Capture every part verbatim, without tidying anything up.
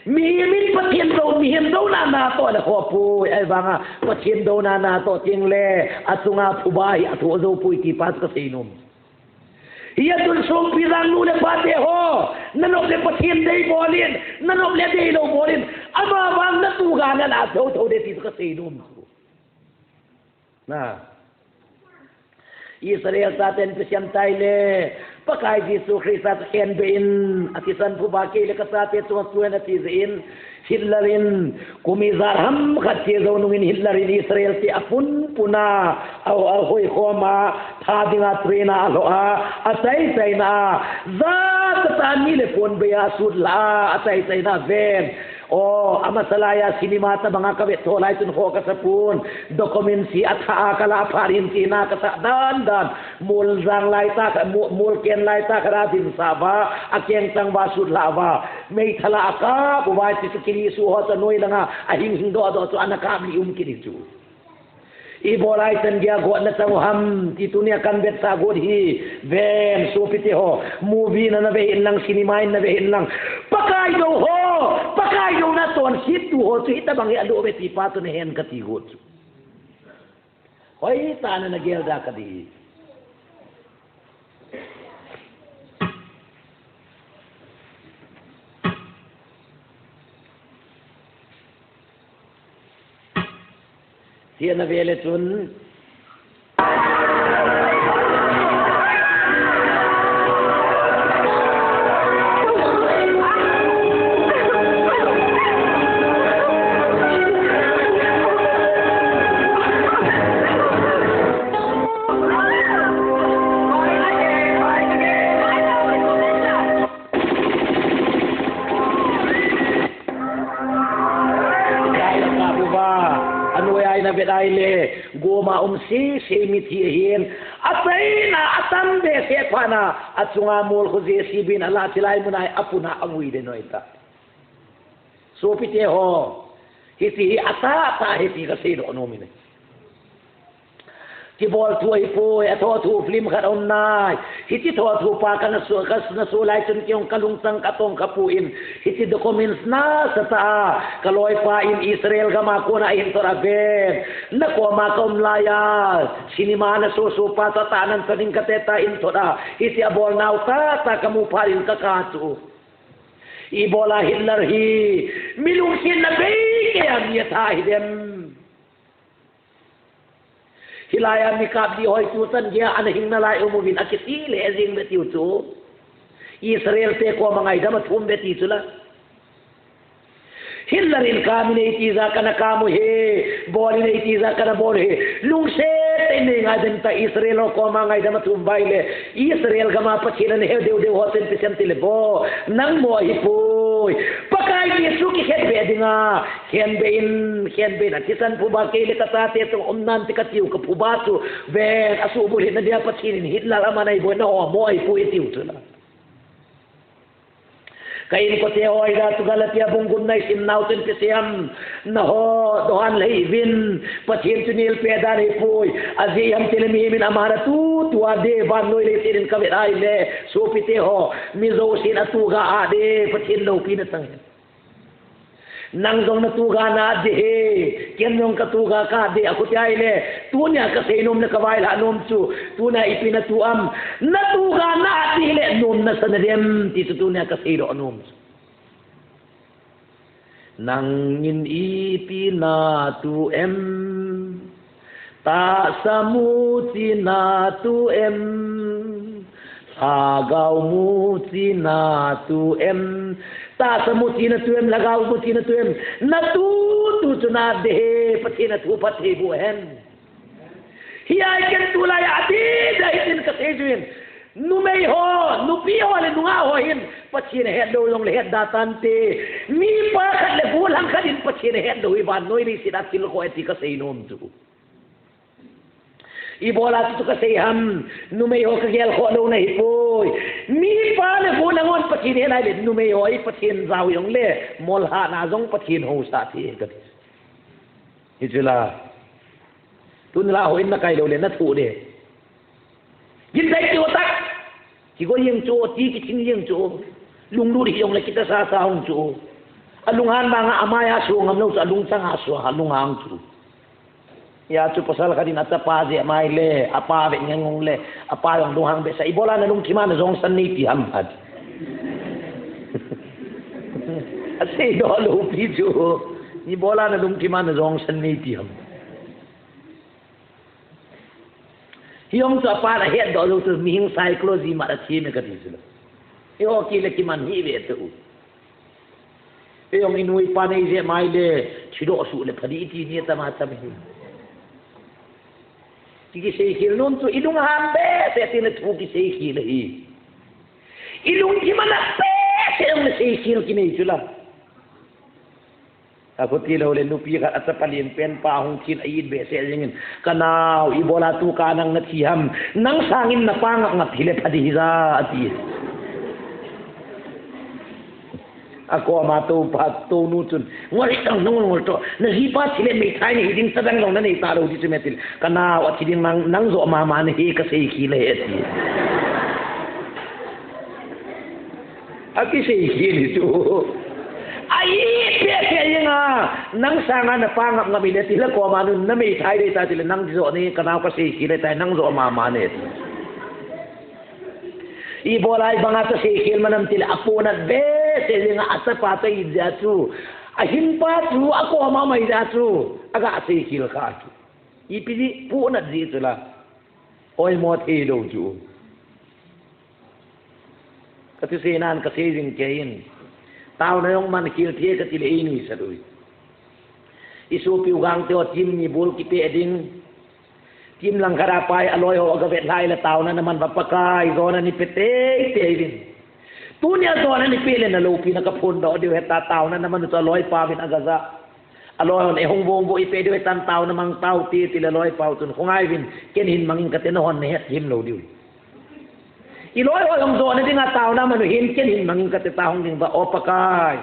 Mihem in Pathen dou, mihem douna natoh le khoh poi, ahivanga Pathen douna natoh tengle achunga phuba hi athoh jou poi ti pa chu kasei nom. Hia chun songpi jang nu le pa te ho, nanop le Pathen dei bol in, nanop le deilou bol in, amavang natuh ga nalah thotho ding ti chu kasei nom. Na. Israel chaten Pathen taile, Pakai Jesu Christa chu khenbeh in, athisan phuba kei le kachate chunga chuan ati jeh in, Hitler in, kum ijat ham khat che jou nungin Hitler in Israel te apunpun a, a, ahoikhom a, tha dinga train a alhoh a, achaichaina a, jat tah a mi le pon bei a sut la a, achaichaina ven. Aw, amasa laia cinema tabanga kavet tho lai chun khoh kasapon. Documentary atha a kala phat hin tina kasah dandan. Mol jang lai ta kha, mol, mol ken lai ta kha a dinsah uva, akeng chang uva sut lhah uva. Meithal a akap uva, ti chu kini su ho chu noi langa ahing hing doh doh chu ana kap li um kini chu. Ibola ichan geiya gotna chang u ham, ti tunia kan vetsah got hi, ven, sopite ho, movie na na ve in lang, cinema in na ve in lang. Pakai dou ho, Pakai dou na chonsettu ho chu hitabang hi alo ve ti pa chu nahen kati got chu. Hoitah in nagel da kati. Tia na ve le chun. Anoi a ina vet a ile, goma um sese mithi ahin, achaina, atam behseh phat na, achunga mol khu JCB in ala chilai mun a apun a avui den noi ta. Sopite ho, hiti hi atahtah hi ti kasei doh nom in ahi. Kibol thu ahipoi, athoh thu film khat aum nai. Hiti thoh thu pa kana so, kana so lai chun kei jong kalungchang katong kapui in. Hiti documents nasatah a, kaloipa in Israel gam a kona ahin thot a ven. Nakoma kaum laiya, cinema naso so pa chu atah nan sa ding kati ta in thot a. Hiti abol nau tahtah kamu phat in kakap chu. Ibola Hitler hi, mi lungsetna bei kei a mi atha hidem. Hilai a mi kap di hoi tuchan geiya ana hing nalai um uvin akiti le jing ve tiu chu. Israel te koma ngaidam athum ve ti chu la. Hitler in kam in eiti ja kana kam u hi, bol in eiti ja kana bol u hi. Lungset tah in nei ngaidam ta Israel ho koma ngaidam athum uva ile. Israel gam a Pathen ana he deu deu ho ten Pathen ti le vo. Nangma ahipoi. Pakai Jesu kikhenbeh dinga. Khenbeh in, khenbeh in, athisan phuba kei le kachate chu um nan ti katiu ka phuba chu. Ven, asuhbulhit na dia Pathen in Hitler ama nei boi na ho mo ahipoi tiu chu la. Ka inkote ho, ida chu Galatia bung gup na isim nau chun ti siam. Naho, dohan lei vin. Pathen chu nilpeh dan ahipoi. Ajeh ham tile mihem in ama na tu, tua de vannoi leiset in kavet a ile. Sopite ho, mi jousen atuh ga a de, Pathen loupina chang. Nang jong natu ga na de hi, ken jong katu ga ka de, akhuti a ile, tunia kasei nom le kavailhah nom chu, tunia ipi natu am, natu ga na de le nom nasa nadem, ti chu tunia kasei doh nom chu. Nangin ipi natu em? Tahsa muchi natu em? Lhagao muchi natu em? Tahsa muchi natu em? Lhagao muchi natu em? Natu, tu chu na de hi, Pathen a thu phatthei boh hen. Hiai ken tulai a ati, ati, ati kasei chu in. Numei ho, nupi ho le nungah ho hin, Pathen a het lou jong le het da tante. Mipa khat le gollhang khat in Pathen a het lou hi vannoi leiset a thil khoh e ti kasei nom chu. Ibola chu kasei ham, numei ho kagel khoh lou na hipoi. Mipa le gollhang hon Pathen he lai le numei ho hi Pathen jao jong le, molhahna jong Pathen housa thei kati. Hichu la. Tun la ho in na kai lou le na thu de. Gin dai ti ho tak. Kigo jeng chu, ti kiching jeng chu. Lunglut hi jong le kita sa sa hung chu. Alunghang banga amai a so ngam lou chu, alungchang a so, alunghang chu. Hia chu pasal khat in achapa jeh mai le, apa ve ngeng ngong le, apa jong lunghang behseh, ibola nalungthim a najongsan nei ti ham ati. Asei doh lou pi chu, ibola nalungthim a najongsan nei ti ham. Hijong chu apan ahet doh lou chu, mihing psychology mat a thim e kati chu. Eiho kile kiman hi ve tu. Eijong inu ipa nei jeh mai le, thidoh suh le pha ding iti ni tama tam hi. Ki, kiseikhel nom chu ilunghang behseh tin le thu kiseikhel ahi. Ilungthim a nat behseh jong le seikhel kinei chu la. Akhuti lou le nupi khat achapa lien pen pa hung thin a it behseh jingin, "Kanao, ibola tu ka nang nathi ham, nang sangin napa ngap ngap hile pha ding hija," ati. Akoma toupa, tounu chun, "Ngol hitang, nangol ngol to, najipa thile meithai nahi ding, chadang jong nanei talou ding chu me," ati le, "Kanao, athi ding nang, nang joh mama nahi, kaseikhel ahi," ati. Akiseikhel hi chu. Ahi, peh peh jeng a, nang sanga napa ngap ngap hile, tile koma nun, nameithai dei ta tile, nang joh nahi, kanao kaseikhel ahitai, nang joh mama nahi ati. Ibola ibanga chu seikhel man am tile, apohnat behseh jeng a, achapa chu it jeh a chu, ahinpa chu, akoma mai jeh a chu, aga seikhel kha chu. Ipi jeh, pohnat jeh chu la. Oimo thei lou chu. Kathusei nan kasei jing kei in. Taona jong man khel thei kati le einuisat ui. Isopiu Gangte ho team ni ball kipeh ding. Team langkhat a pai aloi ho aga vet lhai le taona na man va Pakai jona nei pe teitei uvin. Tunia jona nei pe le naloupina kaphondoh diu ahi ta, taona na man u chu aloipa uvin aga ja. Aloi hon eihung vong vo ipe diu ahitan taona mang taute tile aloipa u chun khongai uvin ken hin mang ing kate nahon nahet him lou diu. Iloi ho jong jona dinga taona man u hin ken hin mang ing kate ta hung ding ba O Pakai.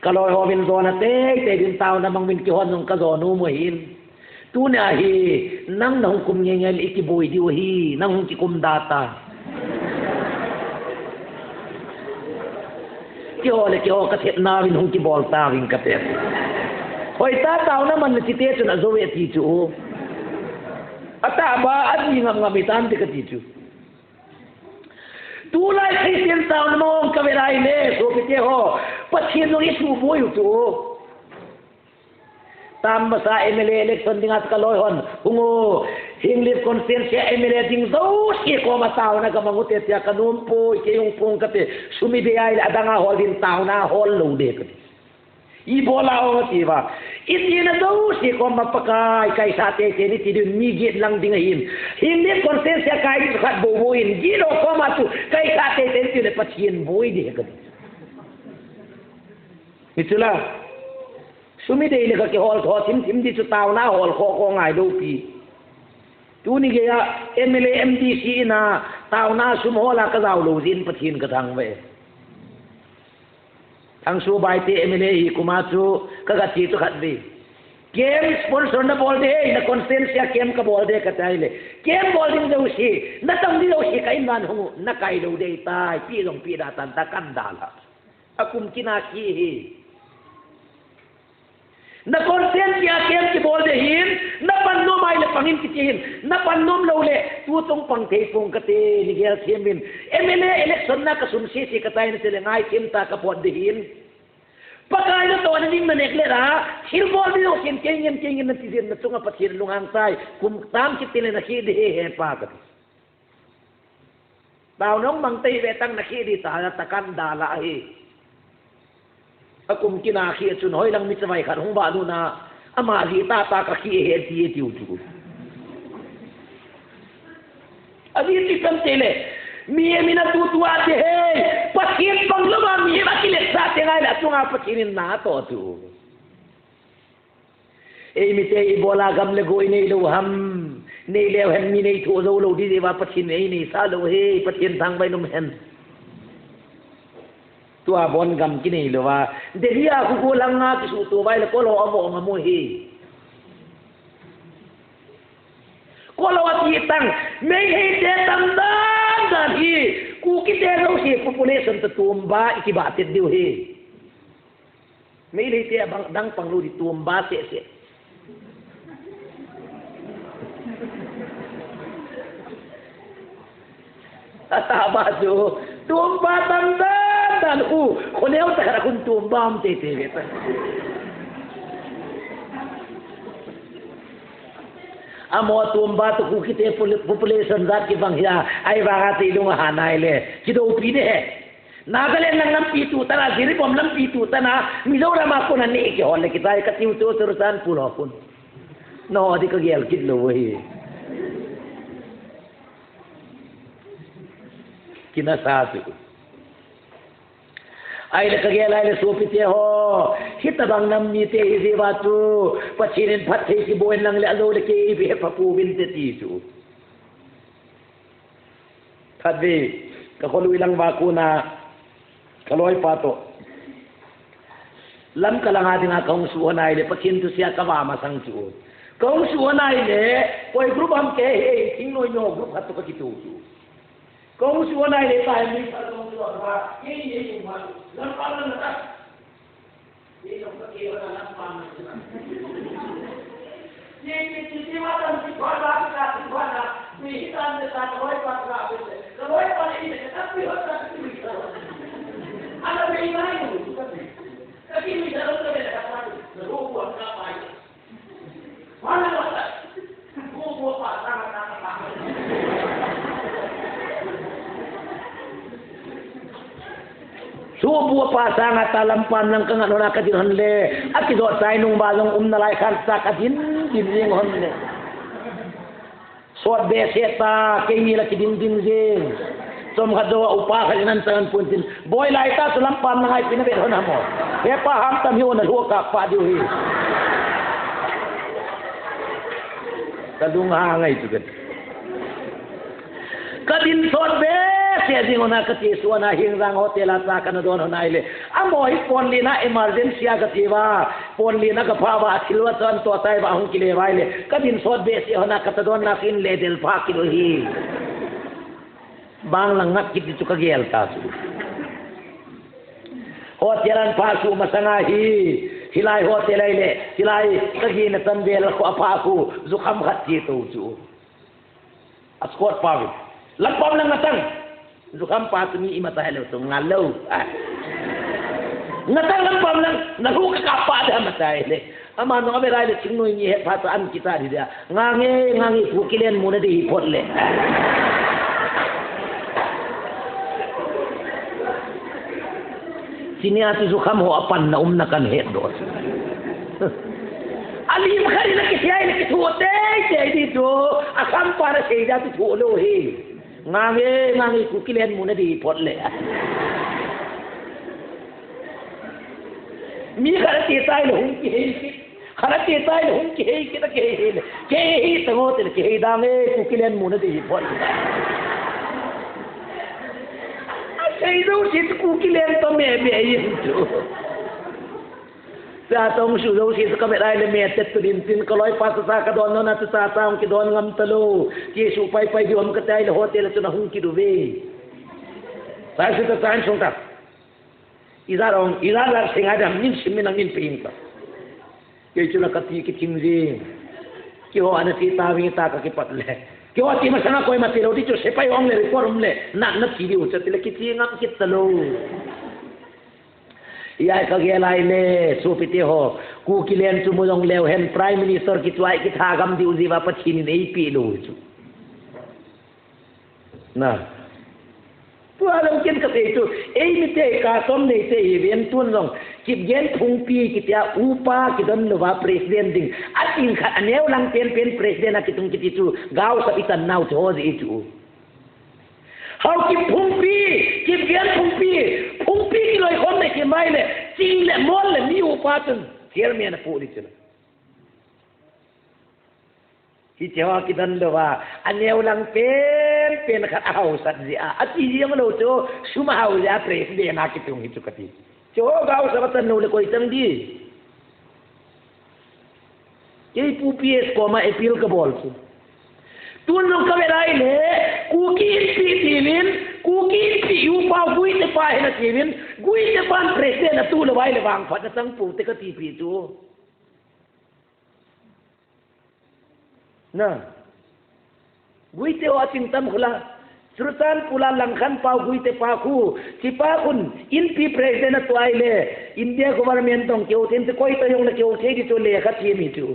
Kaloi ho uvin jona teitei uvin taona mang uvin keihon jong kajo nom u ahin. Tunia hi, nang nahung kum ngeingei le ikiboi diu ahi, nang hung kikum da ta. Keiho le keiho kathetna uvin hung kibol tauving kate. Hoita taona man le chite chun ajo ve ti chu. Atahbeh a ji ngam ngam itante kati chu. Tulai Christian taona mang kavet ahile, sopite ho, Pathen jong isuhboi u chu. Tam masa M L A election dinga kaloi hon hung u, Henglep constituency a M L A ding jouse koma taona kamang ute tia kanom poi, kei hung phong kate, sum idei ahile adang a hol ding taona hol lou ding kati. Ibola o ati uva. Itina jouse koma Pakai kaisah teitei in iti diu mi get lang ding ahin. Henglep constituency a kai ding khat bou bou in. Gilo koma chu kaisah teitei in tile Pathen boi ding kati. Hichu la. Sum idei le kakihol tho thim thim di chu taona hol kho kho ngai lou pi. Tuni geiya M L A M D C in a taona sum hol a kajao lou jeh in Pathen kathangvah e. Thangsoh Baite M L A hi kum a chu kaga che chu khat ve. Camp sponsor nabol ding, na constituency a camp kabol ding kati le. Camp bol ding jouse, natong ding jouse ka in van hung u, nakai lou ding tai, pi jong pi da tan ta kan da la. Akum kina khi hi. Na constituency a camp kibol ding hin, napan nom ahile pang in kiti hin, napan nom lou le, tutung pang thei pong kate, nei gel them in, M L A election na kasum sese katai nate le ngai them ta kapot ding hin. Pakai natohna ding naneh le ra, thilbol ding jouse in kei ngen, kei ngen nati jeh in nachunga Pathen lunghang tai, kum tam kit tile nakhi ding ahi he pa kati. Taona mang tei ve tang nakhi ding ta, ta kan da la ahi. Akum kina khi a chun hoilang mi chavai khat hung vah luna, ama jeh tah tah kakhi ahi ti, ti u chu. Ajeh chu ipi ham tile, mihem in atutu a ti he, Pathen pang louva mihem akilet sah teng ahile achunga Pathen in na atoh tu. Eimite ibola gam le gou inei lou ham, nei leu hen mi nei thoh jou lou ding jeh uva Pathen in einei sah lou ahi, Pathen thangvah in um hen. Tua bon gam kinei louva, Delhi a khu khu langa kisuhto uva ahile kol ho amo ngam u ahi. Kol ho ati tang, Meitei te tam dan dan hi, Kuki te jouse population toh tum ba ikibah tet diu ahi. Meitei te bang dang pang lou di, tuamba seh seh. Ata ba chu, tuamba tan tan tan u, khoneo ta khara khun tuamba um te te ve ta. Amo tuamba tu Kuki te pol-, population jat kibang hia, ahivanga te lung ahan ahile, kidoupi de he. Nagaland lang lampi tu tana, Jiribam lampi tu tana, Mizoram a kona ne kihol le kitai ka tiu tu Churachandpur ho kun. No, di ka gel kit lou hi. Kinasa chu. Ahile ka gel ahile sopite ho. Hitabang nam mite hi jeh uva chu. Pathen in phatthei kiboh in lang le alou le kei ipi he pha pouvin te ti chu. Khatvei, ka kholui lang uva kona, ka loipa toh. Lamka langa dinga ka hung suhhon ahile, Pathen thuseia ka va masang chu. Ka hung suhhon ahile, koi group ham ke he, thingnoi nyo group khat toh ka kitoh chu. Ka hung suhhon ahile, ka hemi khat ka hung suhhon uva, kei ni hei ma, lampa lang na ta. Subu apa sanga ta lampan lang ka ngat hon a ka din hon le. Akijot chai nung ba jong um nalai khan sa ka din, din jing hon le. Sot behseh ta, keini la kidin din jing. Chomkhat jou a upa khat in ahin chan pun tin. Boi lai ta chu lampan lang a ipi na vet hon ham o. He pa ham tam hi o na lhuh kap pa diu hi. Ka lung ha ngai chu vet. Ka din sot behseh jing hon a ka ti suan a Hingjang hotel a cha ka na don hon ahile. Amo hi pon lina emergency a ka ti uva. Pon lina ka pha uva thil uva chan to tai uva hung kile uva ahile. Ka din sot behseh hon a ka ta don na kin le del pha kilo hi. Bang lang ngat kit di chu ka gel ta chu. Hotel an pha suh masang a hi. Hilai hotel ahile. Hilai ka gina chan vel khu a pha khu. Jukham khat ti to chu. A squad pa vin. Lampan lang ngatang. Jukham pa tu mi ima ta hello tu nga lou. Ah. Ngatang lampan lang na hu ka kap pa da ma ta hele. Ama nung ave rai le thingnoi ni he pha ta an kita di dia. Nga nge, nga nge Kukiland mu na di hi phot le. Chini a chu jukham ho a panna umna kan het doh. A lim khat in a kisei a in a kithu tei tei di chu. A kham pa na sei da chu thu lou hi. Nga nge, nga nge Kukiland mu na di phot le. Mi khat a ti tai le hung kihei kit. Khat a ti tai le hung kihei kit a kihei hei le. Kihei hei ta ngo te le kihei da nge Kukiland mu na di phot le. A sei jou si chu Kukiland to me me yin chu. Cha tong su jou si chu ka me lai le me tet tu din tin ka loipa sa sa ka don no na chu cha cha hung kidon ngam ta lou. Ti su pai pai di om ka tai le hotel chu na hung kidu ve. Sai su ta sai sung ta. Ijat ong, ijat la singa dam min sim min ang min ping ta. Kei chu la ka ti kithing jing. Keiho ana ti ta ving ta ka kipat le. Keiho ti masanga koima ti lou di chu sepai ong le report um le. Na, na ti diu cha ti le kiti ngam kit ta lou. Ijat ka gel lai le, sopite ho. Kukiland chu mu jong leu hen Prime Minister kichuai kitha gam diu jeh uva Pathen in eipeh lou chu. Na. Tua jong ken ka sei chu, eimite ka som nei te hi ven tun jong, Kipgen Phungpi kitia upa kidon louva president ding. A ting khat a neo lang pen pen president a kitung kiti chu, gaosap i tan nau chu ho jeh chu. Haokip Phungpi, Kipgen Phungpi, Phungpi kiloi khom le kimai le, ching le mol le mi upa chun, chairman a pu di chu. Hiche ho kidon louva, a neo lang pen pen khat a haosat jeh a, a ti jeng lou chu, sum a hao jeh a president a kitung hi chu kati. Chu ho gaosap a tan lou le koi chang di. Kei Pu P S koma appeal ka bol chu. Tun jong ka ve lai le, Kuki Inpi ti nin, Kuki Inpi Tupa Guite pa hi nati uvin, Guite pan president atu lou vai le vangphat nachang pou te kati pi chu. Na. Guite ho aching tam khula. Churachandpur a Langkhanpao Guite pa khu, chipa khun, Inpi president atu ai le, India government tong keu thei te koi ta jong le keu thei di chu lekha thiem hi chu.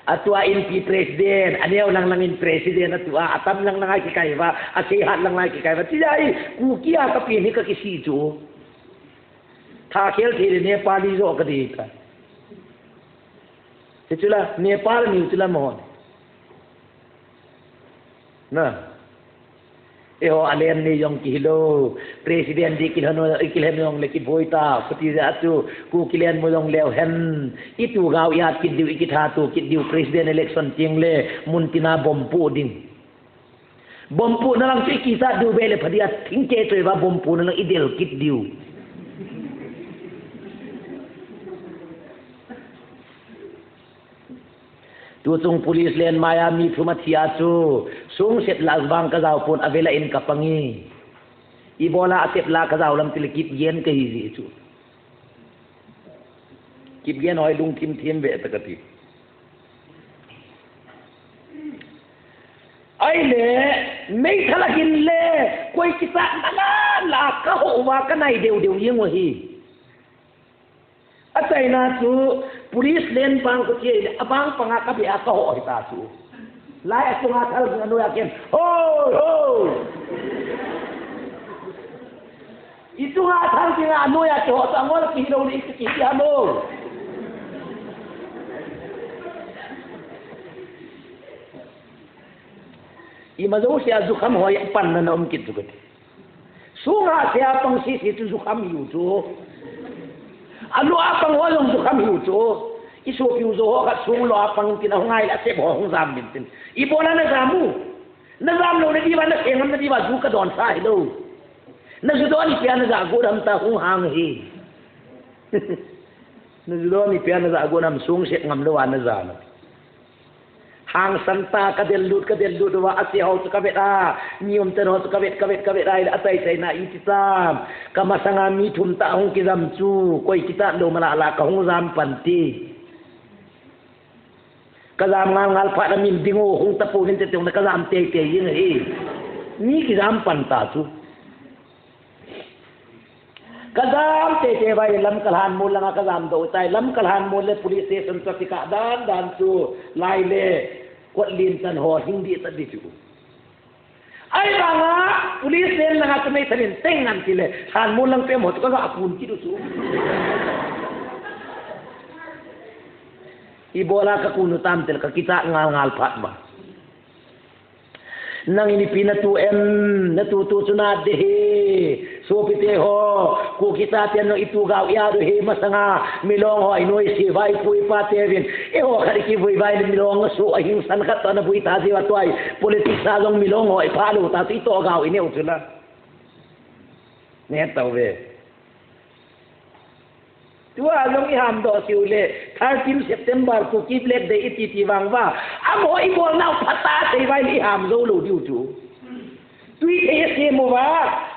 Atua Inpi president, aneo lang lang in president atua, atam lang lang a kikai va, asei hat lang lang a kikai va. Ti jai, Kuki a kapi ni ka kisi chu. Tha khel thei le Nepali jo ka di ka. Hichu la, Nepal ni chu la mo. Na. Eiho alen ni jong kihilou. President di kilhen, kilhen jong le kiboi ta. Khuti ja chu, Kukiland mo jong leu hen. Itu gao iat kit diu, ikitha tu kit diu. President election ting le, mun tina bomb pu ding. Bomb pu na lang chu ikitha diu be le phadia thing ke choi va bomb pu na lang idel kit diu. Tu chung police len maya mi thum athi a chu, sung set la vang ka jao pon avela in ka pangi. Ibola a set la ka jao lam tile Kipgen ka hi ji chu. Kipgen hoi lungthim thim ve ta kati. Ai le, meithal a hin le, koi kisa na la la ka ho va ka nai deu deu yeng wa hi. Achaina chu police len bang ko che le, abang panga ka be a ka ho hi ta chu. Lai a chunga thal ding a noiya ken. Ho, ho. I chunga thal ding a noiya chu ho ta ngol ki lo ni ki ki ha lo. Ima jouse a jukham hoi a panna na um kit chu kati. Sunga se a pang sisi chu jukham hiu chu. Alu a pang ho jong jukham hiu chu. I sopiu jo ho khat sung lo a pang tin ahung ai la sep ho hung jam min tin. Ibola na jam u. Na jam lou na diuva na sengam na diuva ju ka don sa hilou. Na ju don ipi a na ja gu dam ta hung hang hi. Na ju don ipi a na ja gu dam sung sep ngam lou a na jam. Hangsan ta ka del lut, ka del lut uva, ase ho chu ka vet a, mi um ten ho chu ka vet, ka vet, ka vet a, ila a chai chai na iti cham. Ka masanga mi thum ta hung kijam chu, koi kicha lou mala la ka hung jam pan ti. Ka jam ngal ngal phat a min ding u hung ta pou hin te tong na ka jam tei tei jing hi. Mi kijam pan ta chu. Ka jam tei tei vai Lamka Lhanmol langa ka jam doh tai. Lamka Lhanmol le police station traffic a dan dan chu lai le kot lin chan ho hing di ta di chu. Ai langa police len langa chu meithal in teng an ti le Lhanmol lang pem ho chu ka ga kun ki du chu. Ibola ka kun u tam tel ka kicha ngal ngal phat ba. Nangin ipi na tu em, na tu tu chu na de hi. Sopite ho, Kuki chate no itu gao ia du hi masanga, Milong ho inoi si vai pui pa te vin. E ho khari ki vui vai Milong su a hing san khat ta na vui ta ji va tuai. Politics a jong Milong ho i pha lu ta tu ito gao i neu chu la. Ne tau ve. Tua jong i ham doh siu le, thirteen September Kuki Black Day i ti ti vang va. Amaho i bol nau phat a sei vai le i ham jou lou diu chu. Tui thei a sem uva,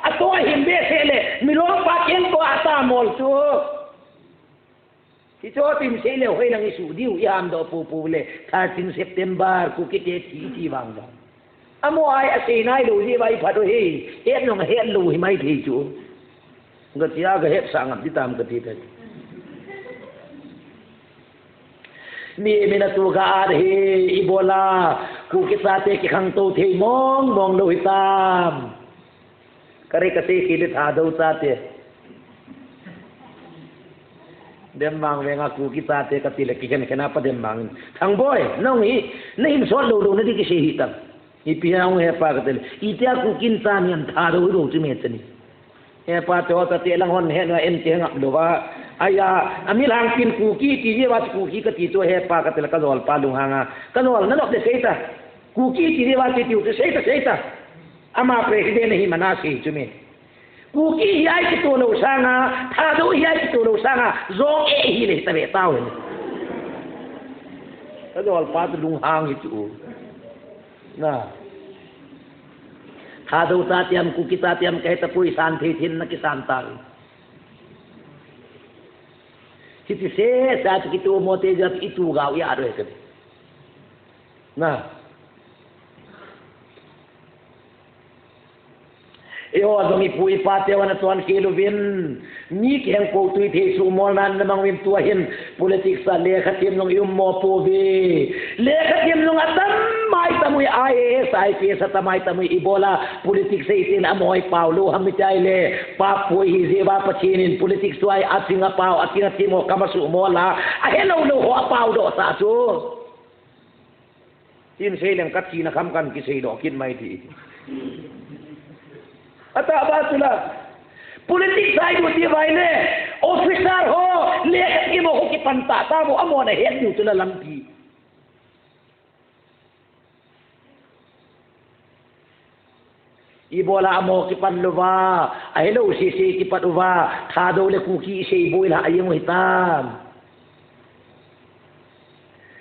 a to a hin be se le, Milong pa keng to a ta mol chu. Hi cho tin sei le hoi nang i su diu i ham doh pu pu le, thirteen September Kuki te thi ti vang va. Amaho ai a sei nai lou ji vai phat u hi, het nong het lou hi mai thei chu. Ga tia ga het sa ngam ti tam ka ti ta. Mi mina tu ga at hi ibola Kuki chate kikhang to thei mong mong lou hi tam. Ka re ka sei khi le Thadou chate. Dembang venga Kuki chate ka ti le kikhen khen a pa Dembang in. Thangboi, nong hi, na hin sot lou lou na di kisei hi tam. Ipi hung hepa ka ti le. Itia Kuki in cha ni am Thadou hi bou chu me chani. Hepa te ho chate lang hon he no en ke ngap lou va. Aya, ami lang pin Kuki ti ye va Kuki ka ti chu hepa ka ti le ka jol pa lunghang a. Ka jol na nok de sei ta. Kuki ti ye va ti tiu chu sei ta sei ta. Ama president hi mana sei chu me. Kuki hi ai kito lou sanga, Thadou hi ai kito lou sanga, jong e hi le ta ve tau he. Ka jol pa tu lunghang hi chu. Na. Thadou cha tiam, Kuki cha tiam kahe tapoi, san thei thin na kisan ta. Hiti sese a chu kitu mo te jat itu gao ya ro he. Na. Eiho jong ipu ipa te vana chon khel uvin. Mi kiheng kou tui thei suhmolna na mang uvin tua hin politics a lekha them jong i um mo pouve. Lekha them jong atam mai tam ui, I A S, I P S atam mai tam ui, ibola politics a itin amoi pau lou ham itia ile, pap pui hi jeh uva Pathen in politics tua hi aching a pau, aching a them ho kama suhmol a, ahe lou lou ho apau doh ta chu. Tin sei leng ka thina kham kan kisei doh kit mai ti. Atah ba chu la. Politics a i lut ti vai le. Officer ho, lekha them ho kipan tah tah mo, amon ahet diu chu la lampi. Ibola amo kipan louva, ahe lou sese kipat uva, Thadou le Kuki isei boi la a jeng u hitam.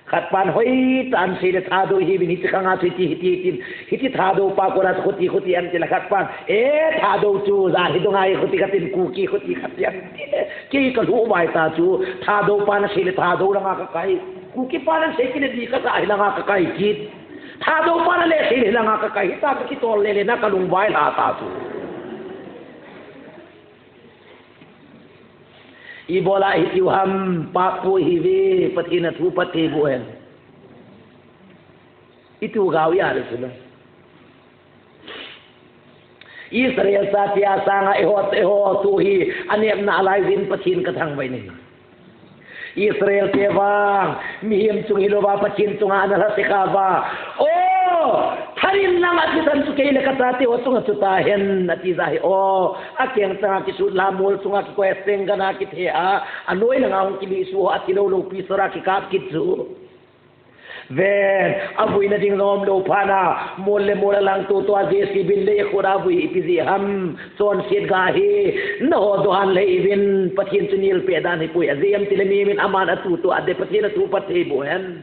Khat pan hoitah in sei le Thadou ihiuvin hiti khang a chu hiti, hiti, hiti, hiti Thadou pa kora chu khuti, khuti an ti le khat pan, e Thadou chu jan hi dong ahi khuti khat in Kuki khuti khat in ti le. Kei ka lhuh vai ta chu, Thadou pa na sei le Thadou langa ka kai. Kuki pa na sei kit le di ka sa hi langa ka kai kit. Thadou pa na le sei le langa ka kai. Hita ka kitol le le na ka lungvai lha ta chu. Ibola hitiu ham, pap pui hiuve, Pathen a thu phat thei bou hen. Itu gao ya le chu la. Israel chate a sanga eiho, eiho tu hi anepna alai jin Pathen ka thangvah in ahi. Israel te vang, mihem chung hilouva Pathen chunga ana lhase kha uva. O, tharin lang a thisan chu kei le ka chate ho chunga chu tahen, ati jeh hi. O, akeng changa kisut la mol chunga kikoi a seng gana kithe a, anoi langa hung kilih suh ho athi lou lou pi sora kikap kit chu. Ven, avuina ding nom lou phat na, mol le mol a lang tutua J C B in lei khut a avui ipi jeh ham, chonset ga hi, nangho dohan lei uvin, Pathen chu nilpeh dan hipoi, ajeh ham itile mihem in aman atutua ade, Pathen a thu phat thei bou hen.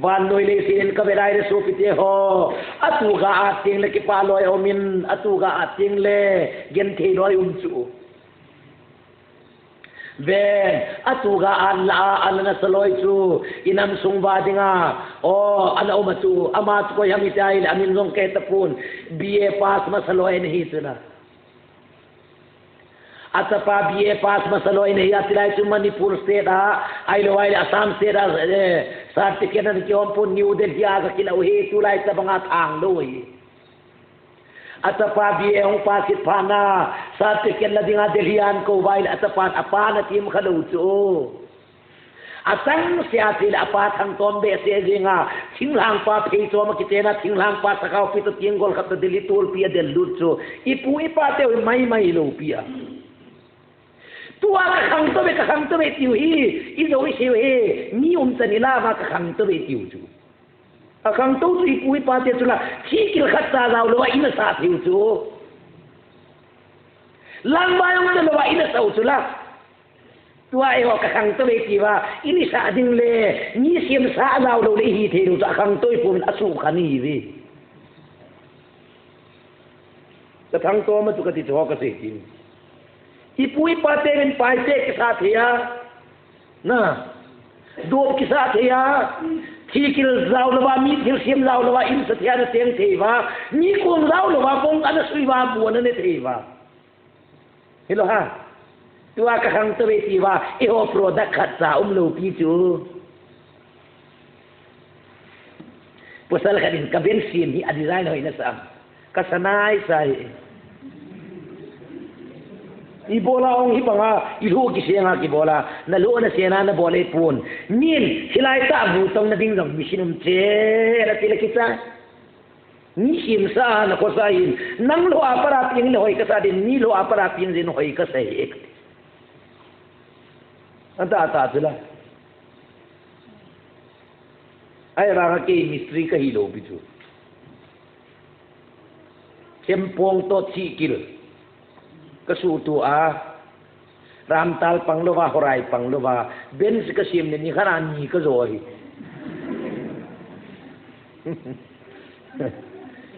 Vannoi leiset in ka ve lai le sopite ho, atu ga at teng le kipah loi aum in, atu ga at teng le genthei loi um chu. Ven, atu ga at la a, ana nasa loi chu, inam sung uva dinga, o, ana um a chu, ama chu koi ham itia ile, amin jong kahe tapon, B A pass masa loi ana hi chu la. Achapa B A pass masa loi ana hi a, tilai chu Manipur state a, ahilou ahile Assam state a, eh, certificate ana kihom pon, New Delhi a ga kila u hi, tulai tabang a thang lou hi. Achapa B A hung pass kit phat na, certificate la dinga Delhi a ahin kou uva ile, achapan, apan atim kha lou chu. Achangseh a chu ile apa thangtom behseh jeng a, thinglhang pa pheichom a kiten a, thinglhang pa sakao pi toh tenggol khat toh Delhi tolpi a del lut chu. Ipu ipa teu hi maimai lou pi a. Tua ka khangtou ve, ka khangtou ve tiu hi, ijou isei u hi, mi umchan ilah uva ka khangtou ve tiu chu. Akhangtou chu ipu ipa te chu la, thikil khat cha jao louva ina sah thei u chu. Langvai jong cha louva ina sah u chu la. Tua eiho ka khangtou ve tia, ina sah ding le, mi semsa jao lou le ihi thei lou chu akhangtou ipu min asukha ni ve. Ka khangtou ma chu kati chu ho kasei tin. Ipu ipa tengin paite kisa thei a. Na. Dop kisa thei a. Thikil jao louva, mi thilsem jao louva, insa thei a na teng thei uva. Mi kong jao louva, bong ana sui uva, bu ana ne thei uva. Hilou ham. Tua ka khangtou ve tia, eiho product khat cha um lou pi chu. Pasal khat in ka Benz sem hi a design hoi nasa am. Ka sa nai sa hi. Ibola ong hibanga, ilhu kisenga kibola, nalhu na sena nabol e pon. Min, hilai tah bu tong na ding jong machine um che, la ti la kicha. Mi semsa na khosa in, nang lhu a pat a peng le hoi kasa din, mi lhu a pat a peng din hoi kasa hi. Anta ata chu la. Ahivanga kei mistri kahi lou pi chu. Thempong toh thikil. Ka suhtuh a. Ramtal pang louva, Horai pang louva. Benz ka sem le nikhat a ni ka jo hi.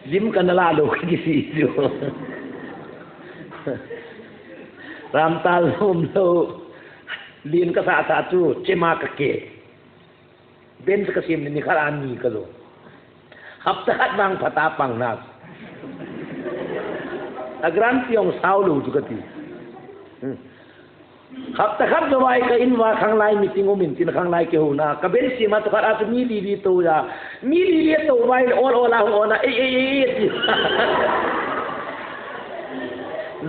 Lim kana la lou kiti chu. Ramtal um lou. Lin kasa sa chu chema kake. Benz kasem ni khat ani kalo. Hapta khat vang phat a pang na. A grant jong sao lou chu kati. Hmm. Hapta khat jou vai ka in uva khanglai meeting um in tin khanglai kihouna. Ka Benz sem a tu khat a chu mi li li tou a. Mi li li tou vai le ol ol a hung ol a. Ei, ei, ei, ei, ti.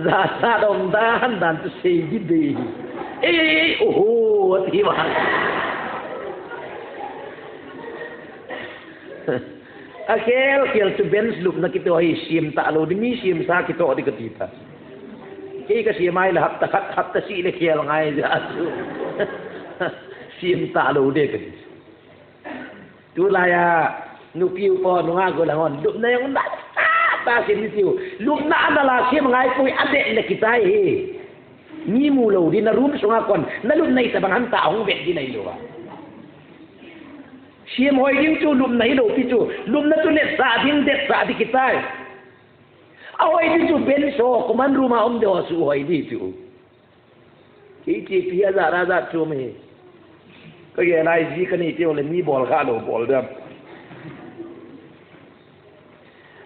Jachat um dan dan chu sei di de. Ei, ei, ei, oho, ti va. A khel khel chu Benz lupna kitoh hi sem talou di, mi semsa kitoh di kati ta. Kei kasem a ahile hapta khat, hapta seh le khel ngai ja chu. Sem talou de kati. Tulai a nupi upa nunga gollhang hon lupna jong nal tah tah sem di tiu. Lupna anal a sem ngai poi, adeh le kichai hi. Mi mu lou di, na room sunga kon, na lupna itobang ham ti ahung vet di nailou a. Sem hoi ding chu lupna hilou pi chu, lupna chu netsah ding, detsah di kichai. Ahoi di chu Benz ho, common room a um di ho chu hoi di chu. Kei chepi a jat a jat chu mi. Ka gel a ji kanei teu le mi bol kha lou bol dem.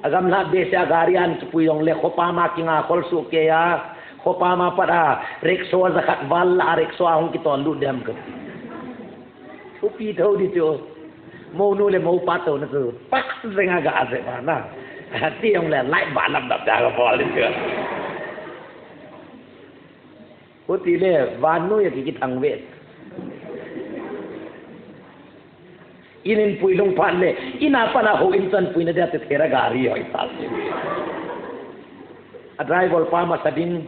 A gamla behseh a gari a chu pui jong le khopam a kinga khol soh kei a. Khopam a pat a rickshaw jakhat val la a rickshaw a hung kitol lut dem kati. Thupi thou di chu. Mounu le moupa touna chu. Pak jeng a ga a je ma na. Ti jong le light ba lam dap da ga bol di chu. Hiti le, vannoi a ki, kithang ve. In in pui lhung phat le, in a pat a houin chan puina dia te thela gari hoi ta. A driver pa masa ding,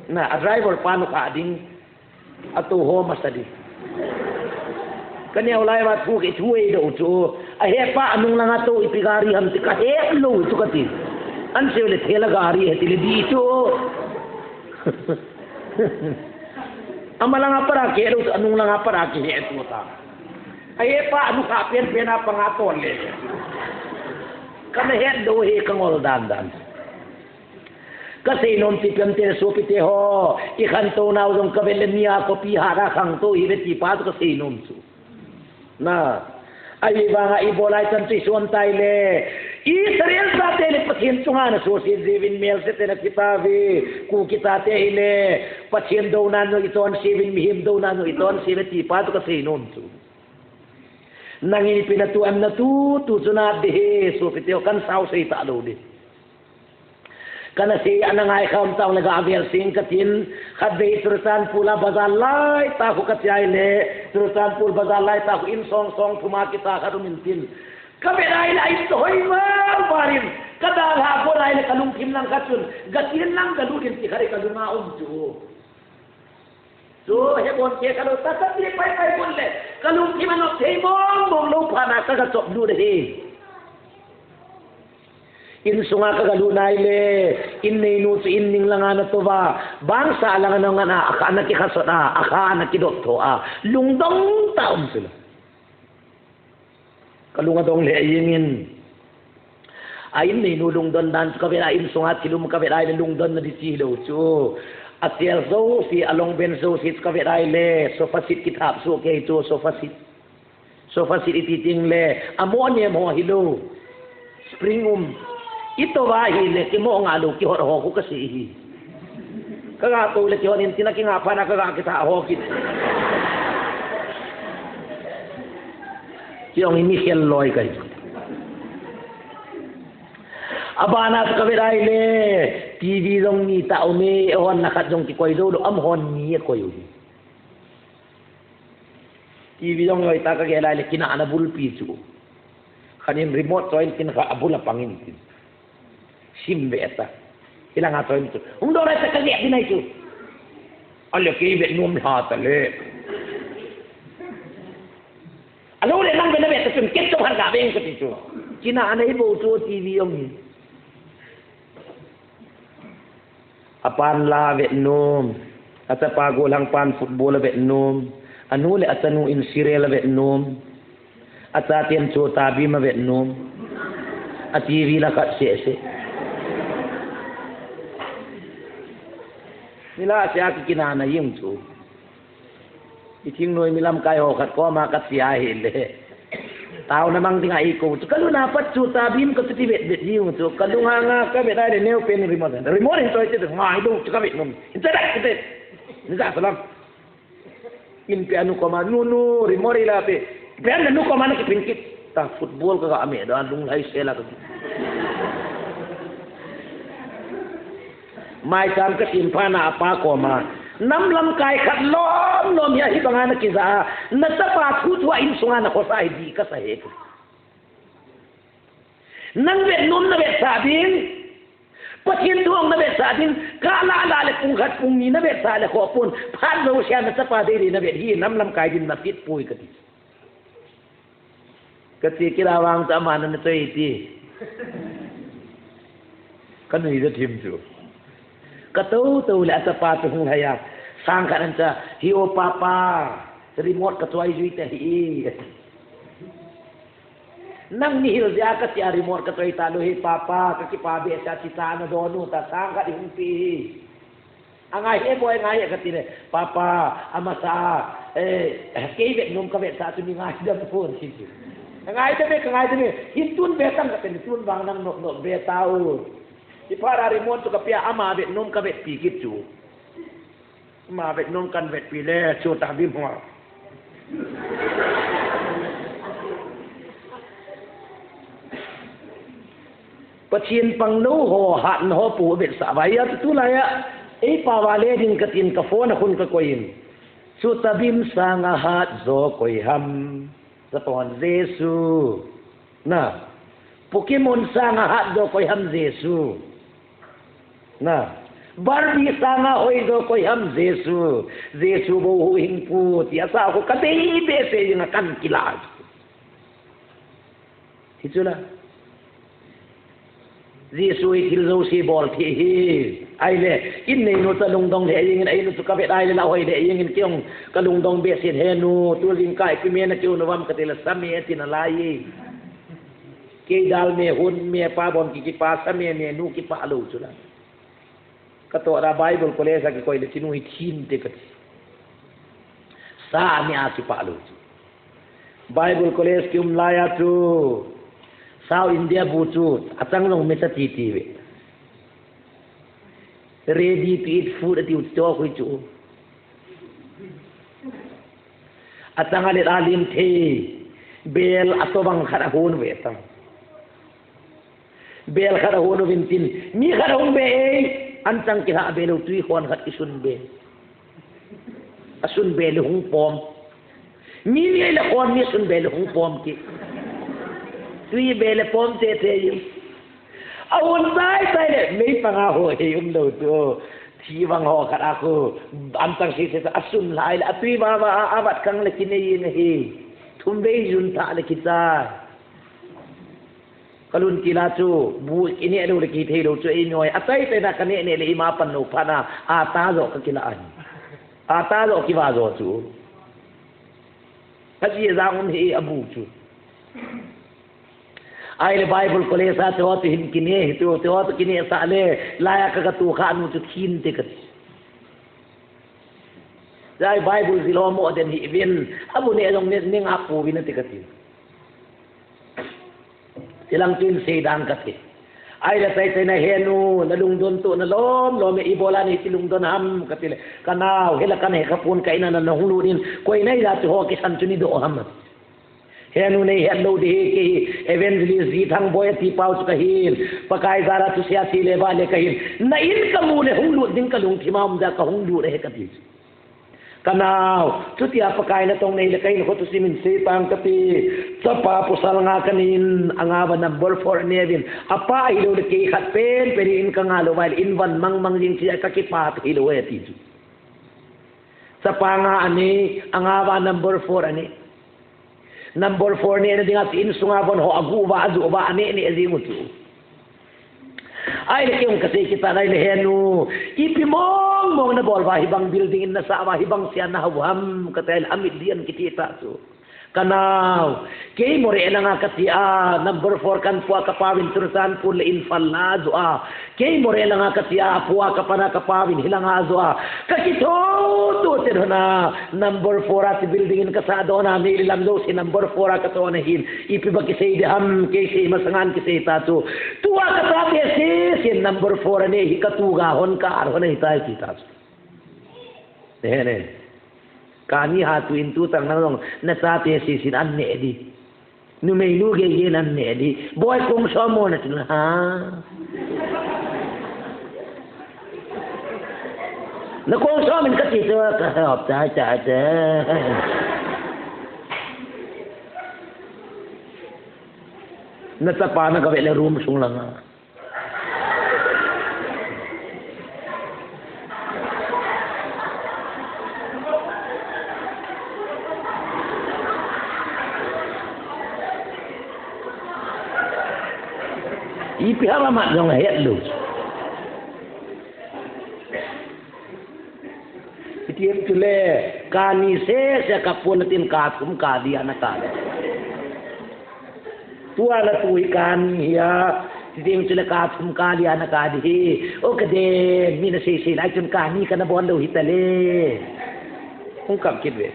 na, a driver pa nu kha ding, a tou ho masa ding. Ka neo lai uva thu kei thu ei dou chu. A hepa a nung langa tou ipi gari ham ti ka he lou chu kati. An sei le thela gari he ti le di chu. Ama langa pat a kihe lou chu, a nung langa pat a kihe tu ta. A hepa a nu kha pen pen a panga ton le. Ka na het dou he ka ngol dan dan. Ka seinom ti pem te sopite ho, i khantou nau jong ka vet le mi a copy hat a khangtou hi ve ti pa chu ka seinom chu. Na, ahivanga i bol lai chan chu i suan tai le, Israel chate le Pathen chunga na suhset jiuvin melse te na kitauve, Kuki chate hi le, Pathen douna nu i chonse uvin mihem douna nu i chonse uve ti pa chu ka seinom chu. Nangin ipi na tu em na tu, tu chu na de he, sopite ho kan sao sei ta lou de. Kana sei ana ngai kham tang le ga vel sing katin, khatvei Churachandpur a bazar lai tah khu ka chai le, Churachandpur bazar lai tah khu in song song thum a kita khat um in tin. Ka vet ai le ai to hoi ma barin, ka dalha bol ai le ka lungthim lang khat chun, ga tin lang ga lut in ti khat ka lunga um chu. Chu he bon ke ka lo ta ta ti pai pai bon le, ka lungthim a nop thei mong mong lou phat na ka ga chop lut hi. In sunga ka ga lut nai le, in neinu chu in ning langa na tou va, bangsa langa na ngan a, a kha na kikha sot a, a kha na kidop tho a, lungdong ta um chu la. Ka lung adong le a ing in. A in neinu lungdon dan chu ka vet a in sunga thil um ka vet a le lungdon na di chi lou chu. A sel jouse, a long bench jouse chu ka vet a le, sofa seat kithap suh kei chu sofa seat. Sofa seat i ti ting le, a mo nem ho hi lou. Spring um. I tou va hi le, kimo nga lou, kihot ho khu ka sei hi. Ka ga tou le kihot in tin a kinga phat na ka ga kitha ho kit. Chi ong hi mi khel loi kai. A bana ka vet ai le, T V jong ni ta um e, hon na khat jong kikoi jou lou, am hon ni e koi u. T V jong loi ta ka gel lai le kina ana bulpi chu. Khan in remote choi in kin kha a bul a pang in tin. Sim ve ta. Hilanga choi in chu. Hung do lai ta ka gel di nai chu. A le kei ve nom lha ta le. A lo le nang ve na ve ta chun ket to har ga ve ka ti chu. Kina ana i bo chu T V jong ni. A pan la a vet nom. A chapa gollhang pan football a vet nom. A nu le a chanu in serial a vet nom. A chaten Chhota Bheem a vet nom. A TV la khat seh seh. Ni la sia kikinana jing chu. I thingnoi mi lamkai ho khat koma ka chia ahile. Taona mang dinga eikou chu. Ka luna pat chu Chutabim ka chuti vet vet jing chu. Ka lunga nga ka vet ahile neo pen remote. Remote hin choi te ngai dong chu ka vet nom. Hin choi dak te. Ni ja salam. Inpi a nu koma, nu, nu, remote la pe. Pen a nu koma na kipin kit. Ta football ka ga me da lunglhai sela ka. Maicham ka tin phat na apa koma. Nam lamkai khat lom lom hi a hi banga na kija. Na chapa thu thu a insunga na khosa hi di ka sa he. Nang vet nom na vetsah ding. Pathen thu hong na vetsah ding. Ka la la le pung khat pung ni na vetsah le kho pun. Phat lo sia na chapa dei dei na vet hi nam lamkai din na fit pui ka ti. Ka ti kila vang ta ma na na choi ti. Ka nui da thim chu. Ka to to le a chapa tu hung haya. Sang khat an cha hi o papa. Remote ka choi jui ta hi. Nang ni hil dia ka tia remote ka toi ta lu hi papa, ka kipa be sa ti ta na do nu ta sang ka di hung pi hi. Angai he boy ngai ka ti le papa, amasa, eh, kei vet nom ka vet sa tu ni ngai da phone si tu. Ngai da be ka ngai da be, hin tun be tang ka ten tun bang nang nok nok be ta u. Ti para remote tu ka pia ama vet nom ka vet pi kit chu. Ma vet nom kan vet pi le, chu ta bim hua. Pathen pang no ho, hat no ho pu vet sa vai ya tu la ya. Ei pa va le ding ka tin ka phone a khun ka koi in. Chu ta bim sanga hat jo koi ham. Sa pon Jesu. Na. Pokemon sanga hat jo koi ham Jesu. Na. Barbie sanga hoi jo koi ham Jesu. Jesu bo hu hing pu ti asa ko ka dei be se ing a kan kila. Ti chu la. Jesu i thil jo si bol thi hi. Ai le, in nei nu ta lungdong le ing in ai nu chu ka vet ai le la hoi le ing in kiong ka lungdong be sin he nu tu ling kai pi me na kiu nu vam ka ti la sa me ti na lai. Kei dal me hun me pa bon ki kipa sa me me nu kipa lo chu la. Ka to da Bible college a kikoi le chinu hi thin te ka ti. Sa a mi a kipa lo chu. Bible college ki um lai a chu. South India bu chu. A chang long me sa ti ti ve. Ready to eat food a ti u chu khui chu. A chang a le a lim thei. Bel a to bang khat a hun ve tang. Bel khat a hun uvin tin, mi khat a hung be ei, an chang kila be lo tui khon khat kisun be. A sun be le hung pom. Mi mi ei le khon mi sun be le hung pom ki. Tui be le pom te te yu. A hun tai tai le, mei panga ho he um lo tu. Thi bang ho khat a khu, an chang si se a sun lai le, a tui ba ba a, a vat kang le kinei in hi. Thum be jun tha le kichai. Ka lun kila chu, bu i neh lou le kithei lou chu, ei noi, a tai tai na ka neh neh le ima pan lou phat na, a ta jo ka kila ahi. A ta jo kiva jo chu. A ji a jang um hi a bu chu. Ai le Bible college a te ho te hin kine hi tu, te ho te kine sa le, la ya ka ka tu kha nu chu thin te ka ti. Jai Bible zil ho mo den hi vin, a bu ne jong ne, ne nga pu vin a te ka ti. Tilang tin sei dan ka ti. Ai la tai tai na he nu, na lungdon tu, na lom, lom e i bola ni ti lungdon ham ka ti le. Ka nau, he la kan he ka pun ka ina na na hung lu din. Koi na ila tu ho ki san tu ni do ham. He nu nei he lo di he ke hi. Evangelist Ji Thang Boy ti pau tu ka hin. Pakai zara tu sia si le ba le ka hin. Na in ka mu le hung lu din ka lung thi ma um da ka hung lu le he ka ti. Ka nau, chutia Pakai natong nei le ka in kho tu simin sei tang ka ti. Chapa pasal nga ka nin, a nga va number four ne vin. A pa hi lo le kei khat pen, pen in ka nga lo vai le in van mang mang jing ti ka kipa hi lo e ti chu. Chapa nga a nei, a nga va number four a nei. Number four ne na dinga ti in sunga von ho a gu va, a ju va, a ne ne a ji mu chu. Ai le kiong ka sei kita nai le he nu. Ipi mong mong na bol va hi bang building in na sa va hi bang sia na hau ham ka tai le amit lian kiti ta chu. Kanao, kei Moreh langa kati a, number four kanpu a kapauvin Churachandpur le Imphal la ajoh a. Kei Moreh langa kati a, apu a kapan a kapauvin hilanga ajoh a. Kakitho to te hona, number four a ti building in kasah doh na, Meitei lam jouse number four a katoh na hin. Ipi ba kisei ding ham, kei sei masangan kisei ta chu. Tua kachate sese number four anei hi katuga hon ka-ar hon ahitai ti ta chu. He ne. Kani ha tu in tu tang nang jong, nachate sese in an neh ding. Numeinu gei gei in an neh ding. Boi kong som mo nati na ha. Na kong som in kati chu kahop cha cha cha. Nachapa na kave le room sung langa. Ipi ham amat jong ahet lou. Hiti em chule, kani sese kapu na tin kathum kadi ana kadi. Tua natu hi kani hia, hiti em chule kathum kadi ana kadi hi. O kade, mi na seisei lai chun kani kana bol lou hitale. Hung kap kit ve.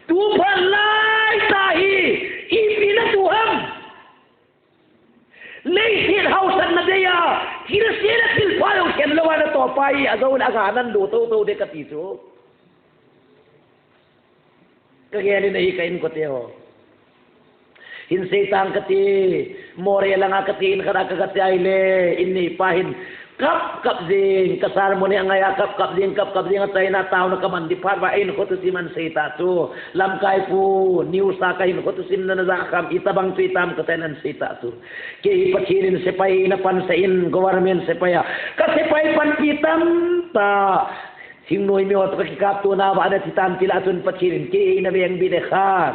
Tu phat lai ta hi, ipi natu ham. Leiset hausatna dei a, thilse le thilpha jong khen lou a natoh pa hi, ajou le aga nan lo toto de kati chu. Kagel in ahi ka inkote ho. Hin sei tang kati, Moreh langa kati in khat a kaga che ahile, in neipa hin, kap kap jing, ka sermon hi angai a kap kap jing, kap kap jing a China taona kaman ding phat uva, eihin kho thusim ahin sei ta chu. Lamkai pu, news a kahin kho thusim na naja kham, itobang chu itam kati in ahin sei ta chu. Kei hi Pathen in sepai eina pansah in, government sepai a. Ka sepai panpi tamtah. Thingnoi mi ho toh kakikap tona uva ana thi tan ti lah chun Pathen in kei eina vengbit e khat.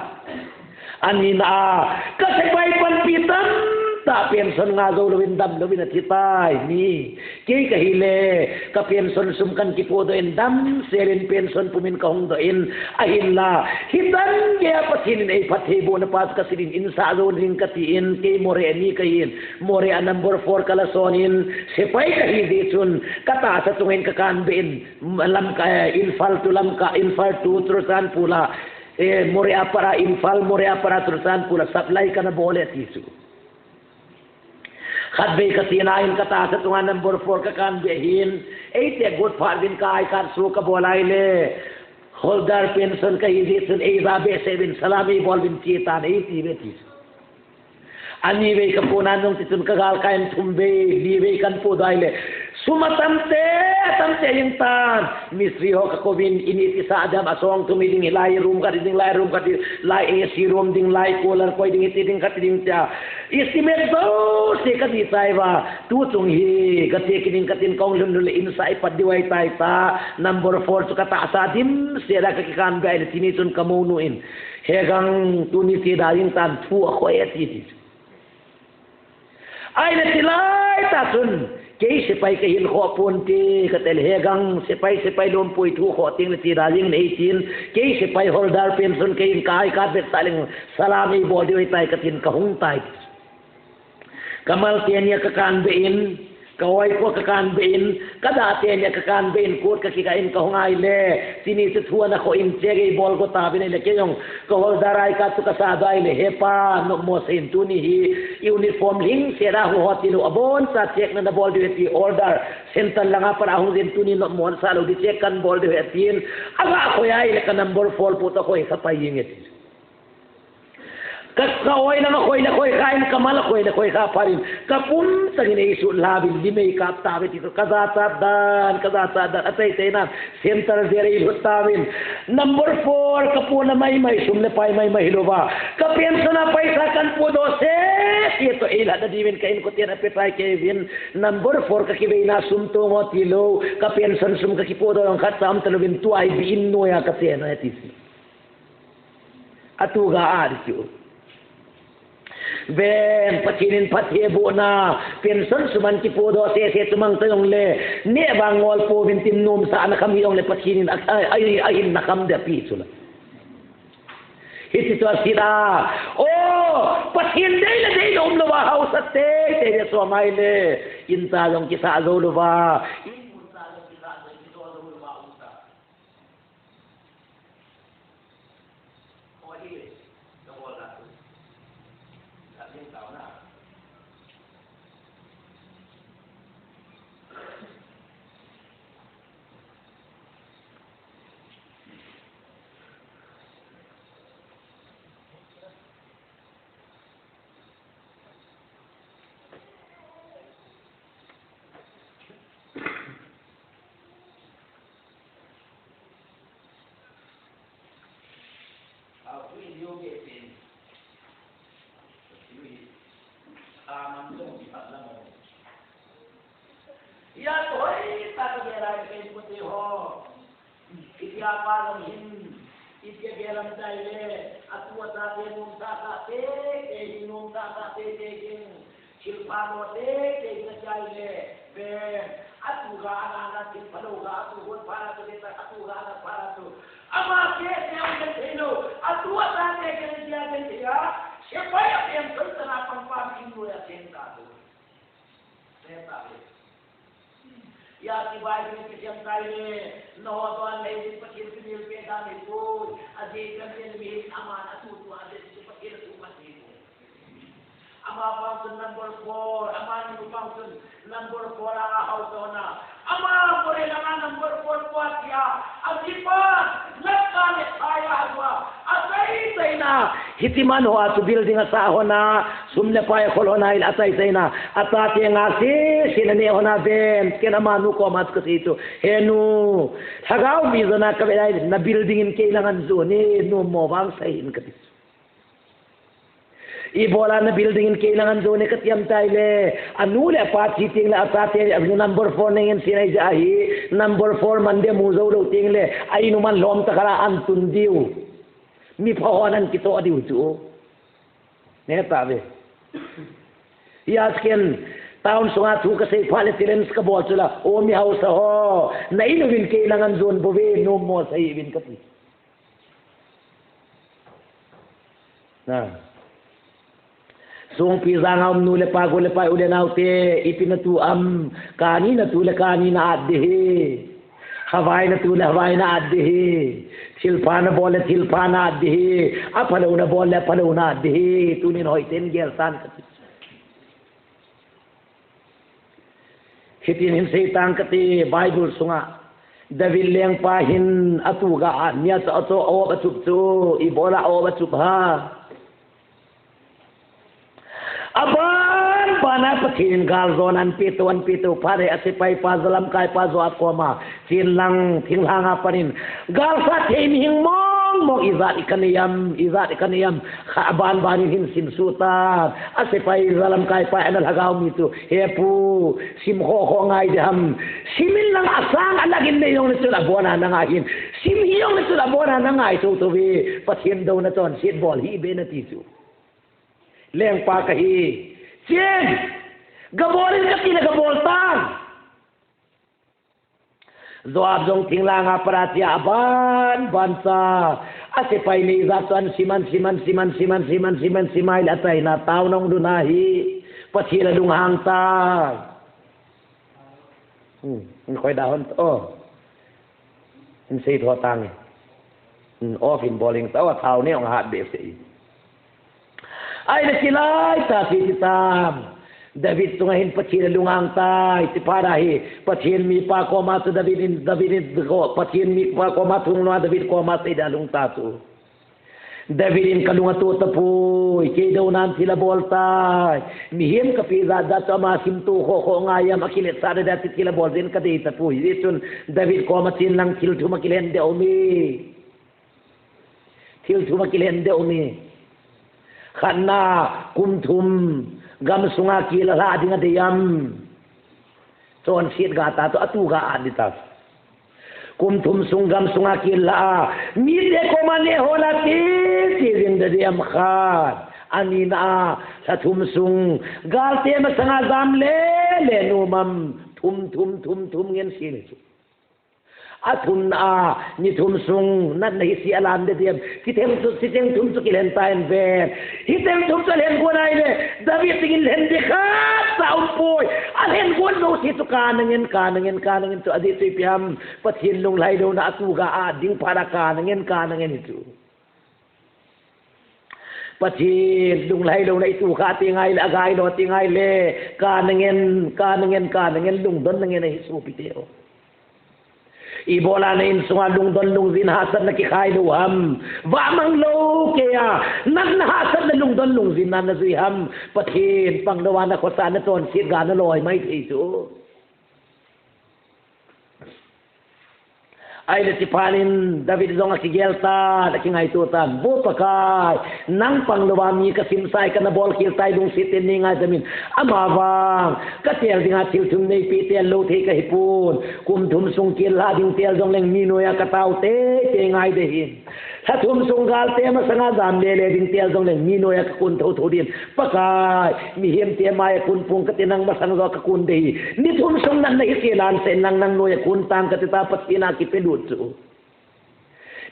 Ani na a, ka sepai panpi tamtah pension nga jou louvin dam louvin athi tai mi. Kei kahile, ka pension sum kahin kipohdoh in damsel in pension pumin kahung doh in, ahinla, hitan geiya Pathen in eiphattheibohna pa chu kasei in, insah jou ding kati in, kei Moreh mi kahin, Moreh a number four kala son in, sepai kahi jeh chun, katahsa chunga in kakan beh in, Lamka, eh, Imphal to Lamka, Imphal to Churachandpur la, eh, Moreh a pat a Imphal, Moreh a pat a Churachandpur la supply kana bol e ti chu. Khatvei kachena in katahsa chunga number four kakan beh hin, eite got phat uvin ka I card show kabol ahile, holder pension kahi jeh chun eija behseh uvin salam eibol uvin che tan eiti uve ti chu. Ani vei kapohna nung tichun kagalkai in thum vei, li vei kahin pohdoh ahile. Sum atamte, atamte ahing tan. Mistri ho kakouvin, ini tisah dam asong thum hiding hilai room khat hiding lai room khat hilai A C room ding lai cooler koi ding hiti ding khat ding tia. Estimate jouse kadih chai uva. Tu chung hi, kache kit ding katin kahung lhun lhun le insah ipat diu ahitai ta. Number four chu katahsa dimset a kakikan beh ahile tuni chun kamounu in. Hegang tuni che da jing tan thu akhoh e ati ti. Ahile chulai tah chun, kei sepai kahin khoh ponte, kati le hegang sepai, sepai lompui thu khoh teng le che da jing nei tin, kei sepai holder pension kahin ka I card vetsah leng salam eibol diu ahitai katin kahung tai. Kamal teni a kakan beh in, ka-oi ko kakan beh in, kadah teni a kakan beh in, court kakikah in kahung ahile, tuni chu thu ana khoh in check eibol go tauvin ahile, kei jong ka holder I card chu kasah doh ahile, hepa, nopmo sah in tuni hi, uniform lhingset a hung ho tilou, aboncha check na nabol diu ahi ti order, centre langa pat a hung jin tuni nopmo sah lou ding check kahin bol diu ahi atin, aga khoi ahile ka number four pu toh khoi kha pai jeng e ti. Ka, ka-oi langa khoi le khoi kha in, kamal khoi le khoi kha phat in, kapum tah in eisut lha uvin lim eikap tauve ti chu, kajachat dan, kajachat dan, ateitei nan, centre jel eilhut tauvin, number four kapohna maimai, sum le pai maimai hilouva, ka pension a paisa kahin pohdoh sese toh eilhatna diuvin ka inkoten apetai kei uvin, number four kakiveina sum tong ho tilou, ka pension sum kakipohdoh jong khatcha um talouvin tua ibi in noiya kachena e ti chu. Atuga a di chu. Ven, Pathen in phattheibohna, pension sum a kipodoh sese chu mang ta jongle, neh vang ngol pouvin tin nomsahna kham hi jongle Pathen in a, a, a, ahinna kham ding ahi chu la. Hiti chu aseina. O, Pathen deile deile umlouva haosa teitei le som ahile, in cha jong kisah jou louva. Hia, hoitah a kagel a, ka pen pute ho. Itia pa jong hin, itia gel a um tai le, atu acha te nom sah sah te, te hin nom sah sah te, te hin. Thilpha lo te, te hin atia le, ve. Atu ga ana na thilpha lo ga, atu hon pha la tu, te ta, atu ga ana pha la tu. Ama te, te hin thei lo, atu acha te, te hin atia, te hin atia. Sepai a pen sun ta na pang pa, min lo ya sen ta tu. Hia ti Bible in kisei tai le, nangho toh a nei ding Pathen in thil pe dan nei poi, ajeh chu mihem aman atutu a ding chu Pathen thu khat nei poi. Ama pang chun number four, amani pang chun number four a ahao tona. Ama pore langa number four pua tia, ajipa, lakka le phaya hua, asei sei na. Hiti man hoa chu building asah hona, sum le pai khol hona, in asei sei na. Acha te nga sese na ne hona ven, ken amanu koma chu kasei chu. He nu, lhagao mi jona kave lai, na building in kei lang an jone, nom mo vang sei in kati. Ibola na building in kei lang an jone kati am tai le, anu le apa thi teng le acha te, number four nei in sei na ija hi, number four man de mu jou lou teng le, a inu man lom ta khala an tun diu. Mi pha hon an kitoh diu chu. Ne ta ve. Hia ken, town sunga thu kasei phat le challenge kabol chu la, o mi haosa ho, na inu vin kei lang an jon bou ve, nom mo sei vin kati. Na. Songpi janga um nu le pa, go le pai, u le nao te, ipi natu am, kani natu le kani na at ding ahi. Havai natu le havai na at ding ahi. Thilpha nabol le thilpha na at ding ahi. Aphalou nabol le aphalou na at ding ahi. Tunin hoiten gel tan kati. Hitin hin sei tang kati Bible sunga. David lengpa hin atu ga a, mi acha acha a op achup chu, ibola a op achup ham. Aban bana Pathen in gal jon an pe to, an pe to, phat le asepai pa, jalamkai pa Joab koma. Chen lang, thinglhang a panin. Gal sat thei mihing mong mong ijat ikanei am, ijat ikanei am. Kha aban banin hin simsuh tan. Asepai jalamkai pa ana lhagao mi chu. He pu, sim khoh khoh ngai ding ham. Sim in lang asang alak in nei jong le chun abona na ngai hin. Sim hi jong le chun abona na ngai to to ve. Pathen douna chonset bol hih be nati chu. Lengpa kahi. Chen. Gabol in kati le gabol tan. Joab jong thinglhang a pat a chia aban ban cha. Asepai nei jat chu an sim, an sim, an sim, an sim, an sim, an sim, an sim, ahile achaina tao nong dun ahi. Pathen alunghang ta. Hmm, in khoi da hon, oh. In sei tho tang e. Hmm, oh, in bol in ta, oh, thao ne ong hat be sei. Ahile kilai ta ti ti tam. David chunga hin Pathen alunghang tai, ti phat a hi, Pathen mipa koma chu David in, David in, Pathen mipa koma thung lou a David koma sei da lung ta chu. David in kalung atoh tapoi, kei douna in thil abol tai. Mihem kapeh jat jat chu ama simtoh khoh khoh ngai am, akiletsah jat jat chu thil abol jeh in kadei tapoi. Hijeh chun David koma chen lang thil thum akilhen ding aum e. Thil thum akilhen ding aum e. Khatna, kum thum, gamsunga kel alha ding adei am. Chonset ga ta chu atu ga at ding ta. Kum thum sung gamsunga kel lha a, mite koma neh hol a ti, ti ding adei am khat. Anina a, lha thum sung, galte masanga jam le le nom am, thum, thum, thum, thum ngen si ni chu. Athumna a, ni thum sung, natna hi si alam de diam. Kitheng chu, kitheng thum chu kilhen ta in ven. Hitheng thum chu alhen gon ai le, David dingin lhen di khat sa um poi. Alhen gon lo si chu kana ngen, kana ngen, kana ngen chu adi chu ipi ham. Pathen lunglhai louna atuga a ding phat a kana ngen, kana ngen hi chu. Pathen lunglhai louna itu kha ti ngai le, agai lo ti ngai le, kana ngen, kana ngen, kana ngen, lungdon na ngen ahi sopi te o. Ibola na insunga lungdon lungjin hahsatna kikhai lo ham. Vamang lo kei a, natna hahsatna lungdon lungjin na na jui ham. Pathen pang lo a na khosa na chonset ga na loi mai thei chu. Ahile ti phat in David jong akigel tan, akingaito tan. Vo Pakai, nang pang louva mi kasim sai, kana bolkhel tai, lungset ten nei ngaidam in. Amavang, katel dinga thil thum neipe tel lou thei kahi pon. Kum thum sung kel lha ding tel jongleng mi noiya katao teitei ngai ding ahi. Lha thum sung galte masanga jam lele ding tel jongleng mi noiya kakun thotho ding. Pakai, mihemte maiya kun pong kate, nang masang joh kakun ding ahi. Ni thum sung natna hise lan se, nang nang noiya kun tang kate ta, Pathen a kipelut chu.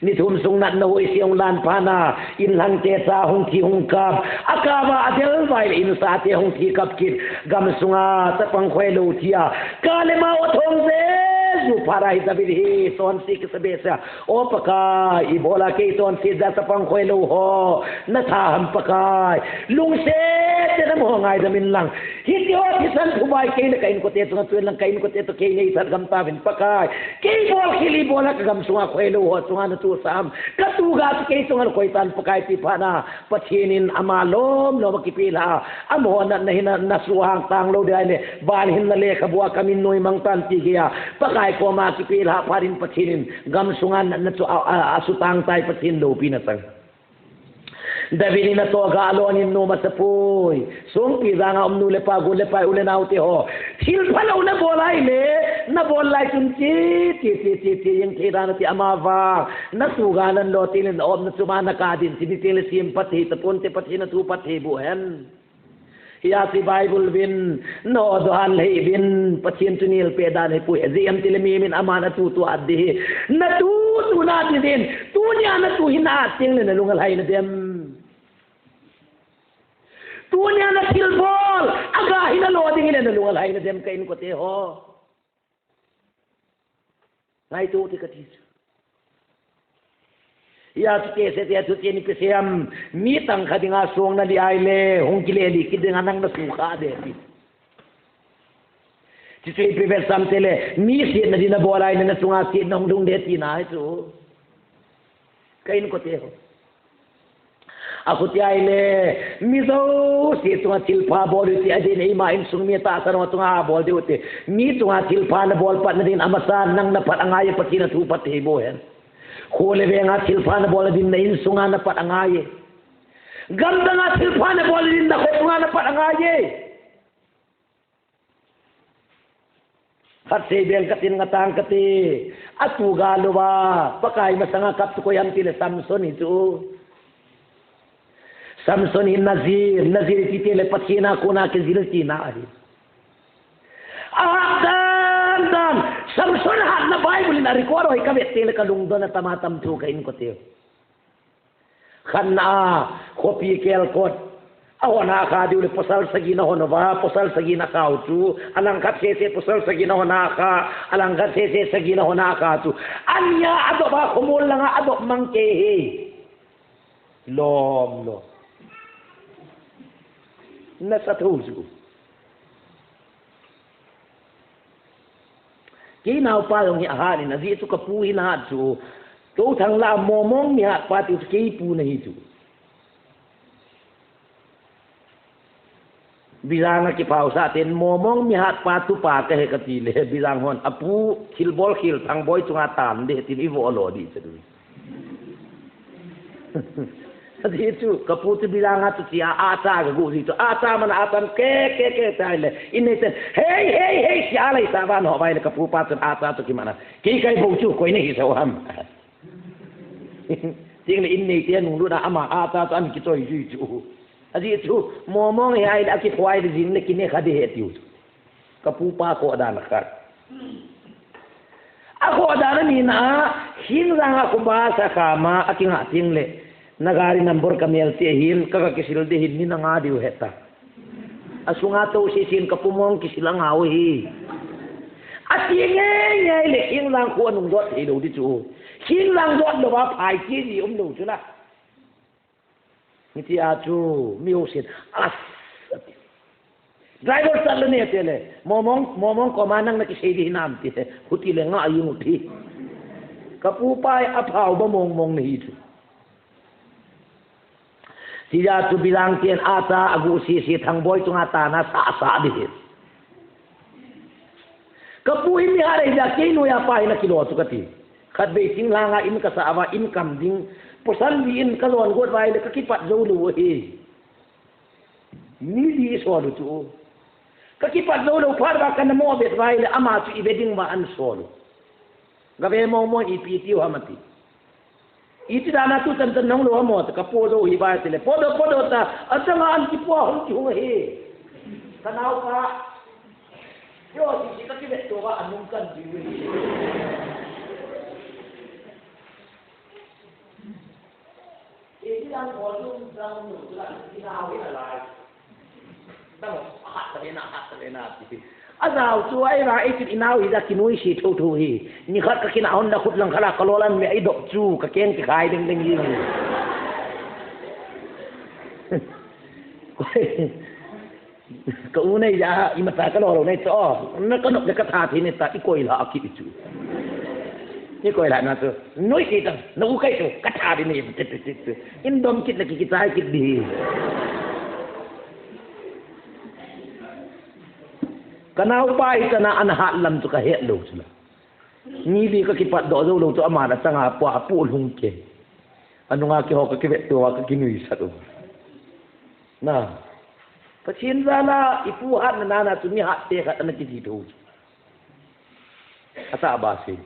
Ni thum sung natna hoi se hung lan phat na, inlhangte cha hung thi hung kap. Akap a adel vai le insate hung thi kap kit. Gam sunga chapang khoilou thi a, ka le ma o thong Jesu phat a hi David hi chonse kisa behseh a. O Pakai, ibola kei chonset ja chapang khoilou ho na tha ham Pakai. Lungset tah in amaho ngaidam in lang. Hiti ho thisan phubai kei le ka inkote chunga tun lang, ka inkote toh kei nei that gam tauvin Pakai. Kei bolkhel ibola ka gam sunga khoilou ho chunga na tohsah ham. Ka tuga chu kei chunga na koi tan Pakai ti phat na. Pathen in ama lom lom a kipelha a, amaho natna hi na, na suhang tang lou ding ahile, van hinna lekhabua kamin noimang tan ti geiya, Pakai koma kipelha phat in Pathen in gam sunga natna chu a, a, asutang tai, Pathen loupina chang. David in atoh ga alon in nom asapoi. Songpi janga um nu le pa, gu le pai, u le nao te ho. Thil phalou na bol ahile, na bol lai chun chi, chi, chi, chi, chi, jeng thei dan ati amavang. Na tuga nan lo tin in, na omna chunga na ka din, tin tin le sim Pathen, tapon te Pathen a thu Pathen bu hen. Hia si Bible vin, no dohan lei vin, Pathen chu nilpe dan hi pui, zi am tile mi min aman atutu addi hi. Na tutu na di din, tunia na tu hin a ting le na lunga lhai na dem. Tunia na thil bol, aga hi na lo ding le na lunga lhai na dem ka inkote ho. Ngaito te kati. Hia chu te se te chu te ni pe se am, mi tangkhat dinga song na di ahile, hung kile di kit dinga nang na sukha de ti. Ti chu ipi vel sam tile, mi sietna di na bol ahile na chunga sietna hung lhung de tina ahi chu. Ka inkote ho. Akhuti ahile, mi jouse chunga thilpha bol u ti, adin eima insung mi tahsan ho chunga bol diu ti. Mi chunga thilpha na bol pat na din amasan nang na phat angai e, Pathen a thu Pathen bo hen. Kho le venga thilpha na bol na din na insunga na phat angai e. Gamdanga thilpha na bol na din na kho chunga na phat angai e. Khat sei beng katin ngatang kati, atuga louva, Pakai masanga kap tu koi ham tile Samson hi chu. Samson hi Nazir, Nazir ti tile Pathen a kona kijil tina ahi. Ahat dan dan, Samson hatna Bible in a record hoi kavet tile kalungdon a tama tam thu ka inkote. Khatna a, khopi kelkot. Ahon a kha diu le pasal sagi na hon uva, pasal sagi na kha u chu. Alangkhat sese pasal sagi na hon a kha, alangkhat sese sagi na hon a kha chu. Ania adop a khomol langa adop mang kei hi. Lom lom. Nasa tho chu. Kei naopa jong hi ahat in, ajeh chu kapu hi nahat chu. Touthang la momong mihatpa ti chu kei pu nahi chu. Bijang a kiphaosah ten momong mihatpa tupa kahi kati le, Bijang hon, apu thilbol khel Thangboi chunga tan de tin ivo lo di chu. Ajeh chu, kapu chu Bijang a chu chia, acha kagu ji chu, acha mana achan ke, ke, ke, chai le. In nei ten, hei, hei, hei, sia lai sa van ho vai le kapu pa chun acha chu kimana. Kei kai bo chu, koi nahi sa ham. Ting le in nei te nung lu na ama acha chu an kichoi jui chu. Ajeh chu, momong hi ahile, akiphuai le jing le kine kha ding ahi tiu chu. Ka pupa khoh dan khat. Akhoh dan a ni na, Khingjang a kho bus a kama, akinga teng le, na gari number ka mel te hin, ka, ka kisil ding hin, ni na nga diu heta. Asunga to si sin ka pumong kisil anga u hi. Ati ngei ngei le, Khingjang kho anung dot thei lou ding chu. Khingjang dot lou a phai ti ji um lou chu la. Hiti a chu, mi ho sin, as, ati. Driver sat le ne te le, momong, momong koma nang na kisei ding hinam ti le, huti le nga ayung uti. Ka pupa hi aphao ba mong mong na hi chu. Ti a chu bilang ten ata agu si si Thangboi chunga ta na sa sa ding hi. Ka pu in mi ha rei da kei noiya pa hin akilo chu kati. Khatvei thinglhang a in kasa uva in kam ding. Pasal li in ka lon got vai le ka kipat jou lou hi. Ni li i sol u chu. Ka kipat jou lou phat uva ka na mo bet vai le ama chu i ve ding ma an sol u. Ga ve mo mo ipi tiu ham ati. Iti dan a tu chan chan nong lou ham mo ta ka po jou hi vai ti le. Po do po do ta. Achang a an kipo hung kihung hi. Ka naopa. Yo, ti, ti ka kivet to va anung kan diu. E, ti dang ko dum dang nu tu la ti na wi na lai. Dang ha ta le na, ha ta le na ti. A zau chu ai va e ti na wi da ki nui si tho tho hi. Ni khat ka kina hon da khut lang khala ka lo lan me ai dok chu ka keng ki khai ding ding hi. Ka u nei ja, i mata ka lo lo nei cho. Na ka nok ka tha thi nei ta i koi la a ki chu. I koi la na chu. Noi ki ta, na u kai chu, ka tha di nei, ti, ti, ti, ti. In dom kit na ki, ki chai kit di. Ka naopa hi ta na an hat lam chu ka het lou chu na. Ni li ka kipat doh jou lou chu ama na changa pua pu lhung ke. Anunga kiho ka kivet to ka kinui sat u. Na. Pathen jal a, i pu hatna na na chu mi hat te khat ana kiti tho. Asa ba si.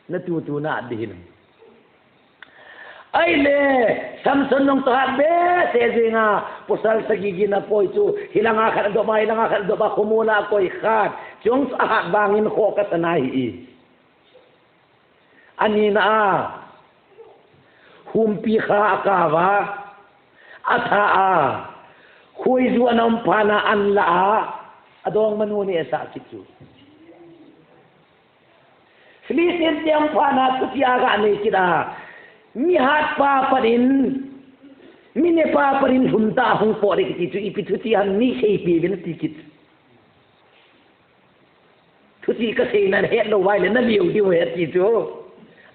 Na tu tu na di hin. Ai le, Samson nong ta hat be, se jinga, pasal sagi gi na poi chu, hilanga khat do ba, hilanga khat do ba, khomula koi khat. Chung a hat bangin kho ka sa na hi i. Ani na a, humpi kha a ka va, a tha a, khuiju a na um pha na an la a, a dong manu ni e sa kit chu. Philistine te um pha na thuti a ga nei kit a, mi hat pa panin, mi ne pa panin hum ta hung po de kit chu, ipi thuti han ni sei pi ben ti kit. Thuti ka sei na het lou vai le na liu diu het ti chu.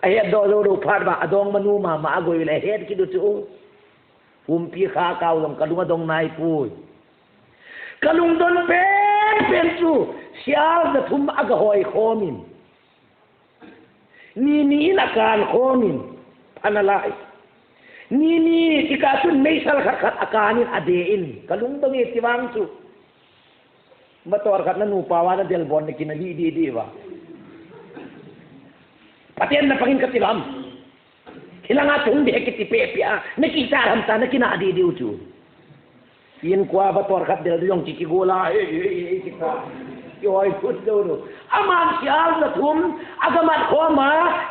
A het do lou lou phat ba a dong manu mama a goi le het kit u chu. Humpi kha kau long ka lung a dong nai pui. Ka lungdon pen pen chu sial za thum a ga hoi khomin. Ni ni in a kan khomin. Pha na lai. Ni ni ti ka chun meisal khat khat a kanin a de in. Ka lungdon e ti vang chu. Motor khat na nupa va na del bon na kina li di di va. Pathen na pangin ka ti lam. Hilanga tung de kiti pe pe a. Na ki ta lam ta na kina di di u chu. Yin kwa motor khat del jong ki ki gola. Ei, ei, ei, ki ta. Ki hoi phut do do. Aman sial na thum. Aga mat khoma.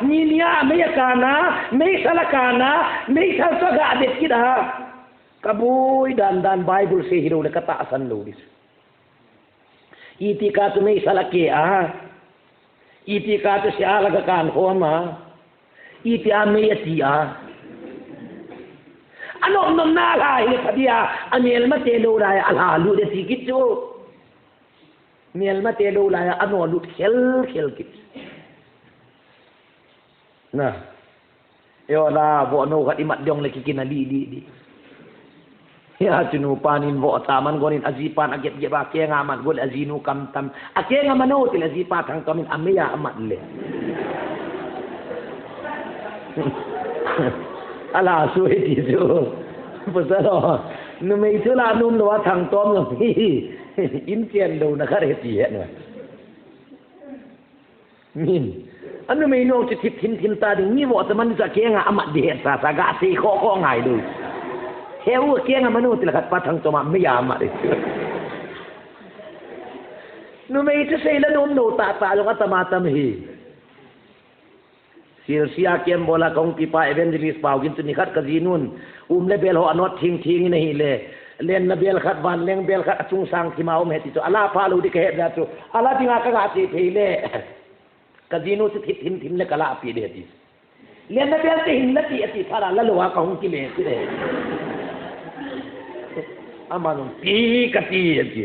Ni ni a mei a kana. Meisal a kana. Meisal sa ga de ki da. Ka bui dan dan Bible se hi lo le ka ta san lo dis. Iti ka tu meisal a ke a. Iti ka tu sial a ga kan khom a. Iti a mei a ti a. A nom nom na la hi pha dia. A mel ma te lo la a la lu de ti kit chu. Mel ma te lo la a no lut khel khel kit. Na. Yo la, vo no khat i mat jong le ki kina li, li, li. Ya, chu nupa nin vo ta man gonin a jipan a gep gep a kenga mat gol a jinu kam tam. A kenga mano til a jipa thang kamin a mei a mat le. Ala su he ti su. Pasal lo. Numei chu la num lo a thang tom lo. In chen lo na khat he ti he no. Min. Anu mei nong chu thip thin thin ta ding, ni vo ta man cha kenga amat di het sa sa ga sei kho kho ngai du. He u keng a manu ti la khat pa thang chom a mi ya ma de. Numei chu sei la nom lo ta ta jong a tam a tam hi. Silsia kem bola kong pipa evangelist pau gin tu ni khat ka jinun. Um le bel ho anot thing thing in ahi le. Len na bel khat van leng bel khat achung sang thima um he ti chu. Ala pha lo di ka he da chu. Ala dinga ka ga ti thei le. Ka jinu chu thip thim thim le ka la pi de ti. Len na bel te hin la ti ati pha la la lo a ka hung ki le ti de. Ama nung pi ka ti ati.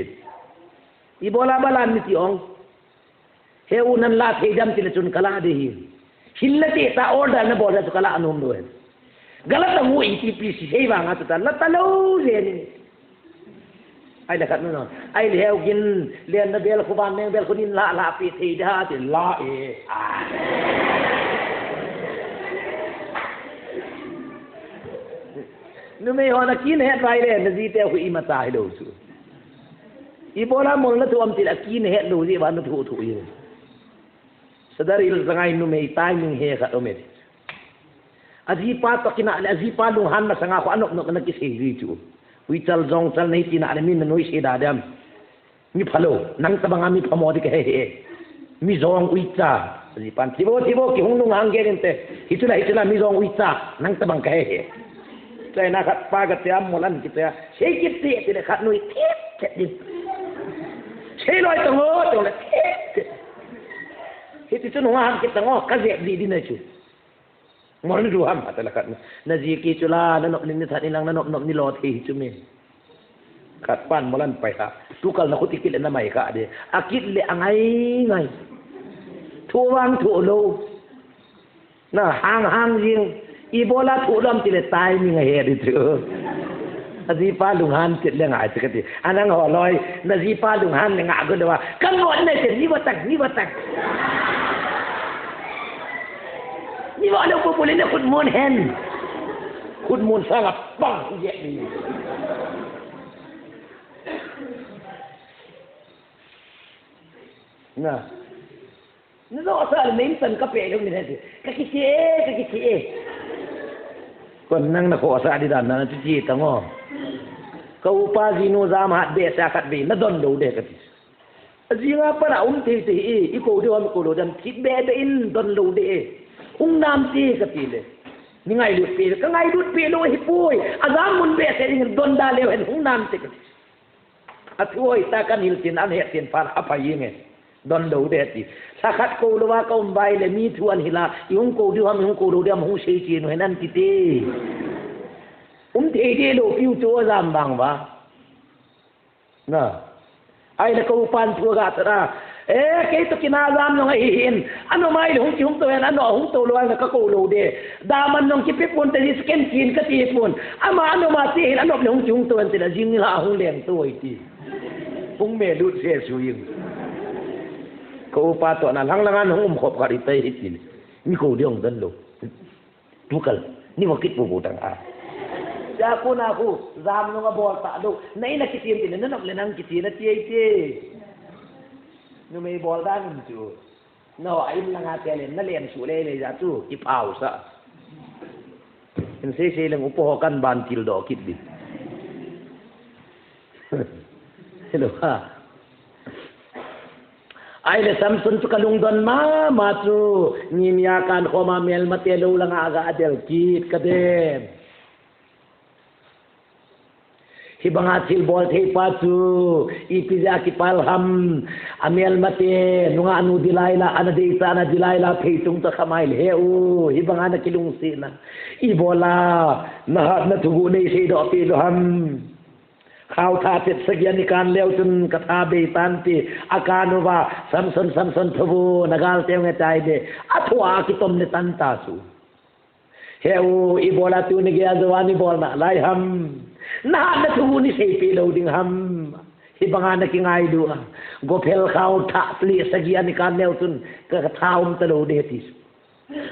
I bola balan ni ti ong. He u nan la thei dam ti le chun ka la de hi. Hin la te ta order na bol da chu ka la anom lo hen. Gala ta mu i ti pi si sei vang a ta la ta lo je ni. Ai le khat no no. Ai le heu gin len na bel khu ban meng bel khu nin la la pi thei da ti la e. Ah. Numei ho na kin het vai le na ji te khu i ma ta hi lo chu. I bola mol na thu am ti la kin het lo ji ba na thu thu i. Sadar il zangai numei timing he khat om e. Ajipa to kina le ajipa lunghan na sanga ko anop nok na kisei ri chu. Ui chal jong chal nei tina le min na noi se da dam. Mi phalo, nang tabang a mi phamo di ka he he. Mi jong ui cha. Ajipan thibo thibo ki hung lung hang ge din te. Hi chula hi chula mi jong ui cha. Nang tabang ka he he. Chai na khat pa ga te am molan ki te. Sei ki te te le khat noi te te din. Sei loi to ngo to le te te. Hiti chun hung a ham kit tang o, ka jep di di na chu. Mol ni du ham, ata la khat na. Na ji ki chu la, na nop ni ni that ni lang, na nop nop ni lo thei hi chu mi. Khat pan molan pai ha. Tu kal na khut i kit le na mai kha de. A kit le a ngai ngai. Thu vang thu lo. Na hang hang jing. I bola thu lam ti le timing a he di chu. Ajipa lunghan ti le ngai chu ka ti. Anang ho loi, na jipa lunghan le nga go le wa. Kan mo ne te ni wa tak, ni wa tak. Ni wa lo ko bole ne khut mon hen. Khut mon sanga pang ye ni. Na. Na lo sa le min tan ka pe lo ni he. Ka ki che, ka ki che. Kon nang na ko sa di dan na ti ti ta ngo. Ka upa jinu jam hat be sa khat be na don lo de ka ti. Ajinga pa na um thei thei e, i ko de wa mi ko lo dan thip be be in don lo de e. Hung nam ti ka ti le. Ni ngailut pe, ka ngailut pe lo hi poi. Ajam mun be se in don da le hen hung nam ti ka ti. Athu hoi ta kan hil tin an he tin pan a phai nge. Don lo de ti. Sa khat ko lo wa ka um bai le mi thu an hila. I hung ko di ham, i hung ko lo di ham hung sei ti no hen an ti te. Um thei de lo piu chu jam bang ba. Na. Ai le ko pan thu ga ta ra. E, kei to kina jam no ngai hin. Ano mai le hung ki hung to hen, ano hung to lo an ka ko lo de. Daman nong ki pe pun te ni sken kin ka ti pun. Ama ano ma ti hin ano le hung ki hung to hen ti la jing ni la hung leng to oi ti. Hung me lut se su yin. Ko pa to na lang lang an hung um khop ka ri tai hi ti. Mi ko de hung dan lo. Tukal, ni mo kit bu bu tang a. Ja ku na ku, jam nung a bol ta do. Na ina kitin tin, na nok le nang kitin na ti ai ti. Numei bol da nung chu. No, a in langa te le, na len su le le ja chu, ki pau sa. In sei sei leng upo ho kan ban kil do kit din. Hello ha. Ai le Samson chu ka lungdon mama chu, ni nia kan khoma melmate lo langa aga adel kit ka dem. Hibanga thil bol thei pa chu, ipi ja kipal ham, amelmate, nunga nu Delilah, ana dei cha ana Delilah, phei chung ta khamai le he u, hibanga na kilungsi na. I bola, na hat na thugu nei sei do pe do ham. Khau tha chet sagi ani kan leu chun ka tha bei tan ti a kan uva Samson, Samson thubu na gal teu nge tai de a thu a kitom ne tan ta su. He u i bola tu ni ge a zo ani bol na lai ham. Na na thubu ni sei pe lo ding ham. Hi banga na ki ngai du a. Go phel khau tha pli sagi ani kan leu chun ka tha um ta lo de ti su.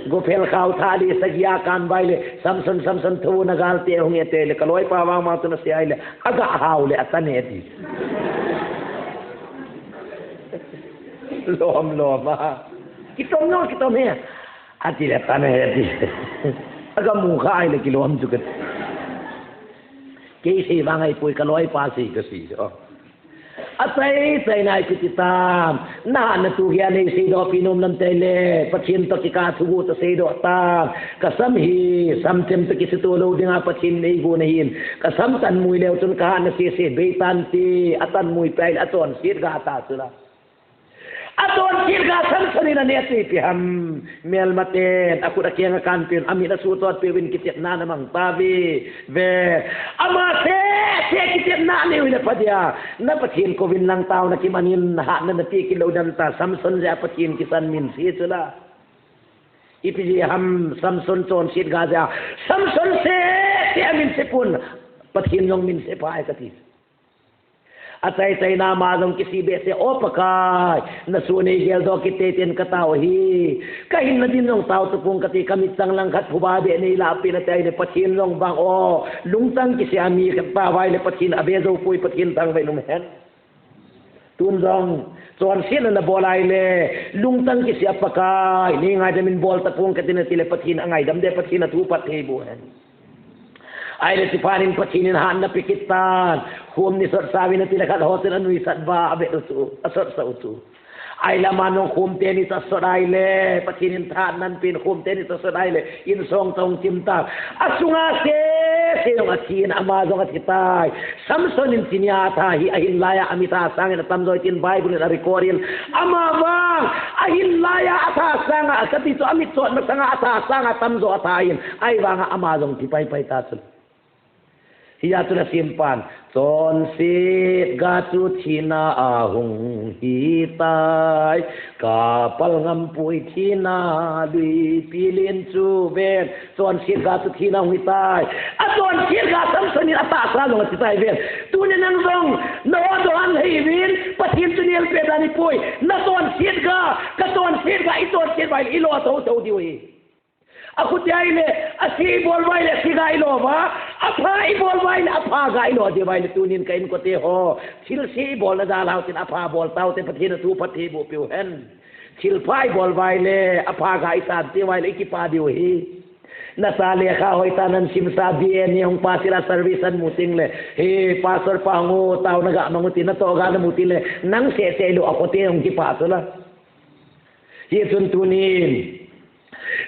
Go phel khau tha le sagi a kan bai le, Samson, Samson, thu na gal te hung e te le, ka loi pa vang ma tu na se ai le, a ga hau le, a tan e ti. Lom, lom, a. Kitom no, kitom he. A ti le, tan e ti. A ga mu kha ai le, kilom chu ka ti. Kei sei vang ahipoi, ka loipa sei kasei. Achaina ipi ti tam. Nahatna tu hi anei seidoh pi nom lam tei le, Pathen toh kikah thu gu ta seidoh tam. Ka sam hi, sam chem toh kisei to lou dinga Pathen in eigon ahin. Ka sam tan mui leu chun ka hatna sese bei tante, atan mui pai le achonset ga ta chu la. Achonset ga Samson in aneh chu ipi ham. Melmaten, akhut akeng akan peuvin, amit asuhchot peuvin, kitepna ana mang tauve. Ve. Ama sese kitepna anei u le pha dia. Na Pathen kouvin lang taona kimanin, nahatna napeh kit lou dan ta, Samson jeh a Pathen kisan min se chu la. Ipi jeh ham, Samson chonset ga jeh a. Samson sese amin se pon. Pathen jong min se phai kati. Achaina ama jong kisei behseh, O Pakai, nasoh nei geldoh kit tei ten katao ahi. Ka hinna din jong tao tapong kate, ka mitchang langkhat phuba beh nei lahpeh in ati le Pathen jong vang o. Lungtang kisei a mi khat pa vai le Pathen ave jou poi, Pathen thangvah in um hen. Tun jong, chonsetna nabol a ahile, lungtang kisei a Pakai, nei ngaidam in bol tapong kate nati le Pathen angaidam de, Pathen athu phatthei boh hen. Ahile chuphat in Pathen in hatna pe kit tan. Khom ni sot sa uvin ati le khat ho chun anuisat uva avet u chu, asot sa u chu. Ahile ama jong khom teni chu asot ahile, Pathen in thahatna apen khom teni chu asot ahile, insung toh hung chim tan. Asunga sese jong athi in ama jong athi tai. Samson in chunia atha hi ahin laiya amit tha sangin atam joi tin Bible in arecord in. Ama vang ahin laiya atha sanga, kati chu amit chot masanga atha sanga atam jo atha in. Ahivanga ama jong thi paipai ta chun. Hia chun asim pan. Chonset ga chu thina a hung hitai. Ka pal ngam poi thina lui pilin chu ven. Chonset ga chu thina hung hitai. Achonset ga Samson in atahsa jong athi tai ven. Tuni nang jong, naho doh a nahi uvin, Pathen chu nelpeh dan ahipoi. Nachonset ga, kachonset ga, ichonset ga, ilo thotho diu ahi. Akhuti ahile, ase ibol uva ahile, ase ga ilo uva, apha ibol uva ahile, apha ga ilo diu ahi le, tunin ka inkote ho. Thilse ibolna dalhau tin apha bol taute, Pathen athu phatthei boh peh u hen. Thilpha ibol uva ahile, apha ga isan teu ahile, ikipah diu ahi. Nacha lekha hoitah nan simsa, B A ni hung pass ila service amu teng le, he, pastor pa hung o, taona ga mang u tin, natoh ga namu teng le, nang sese lo akhote hung kipah chu la. Hichun tunin,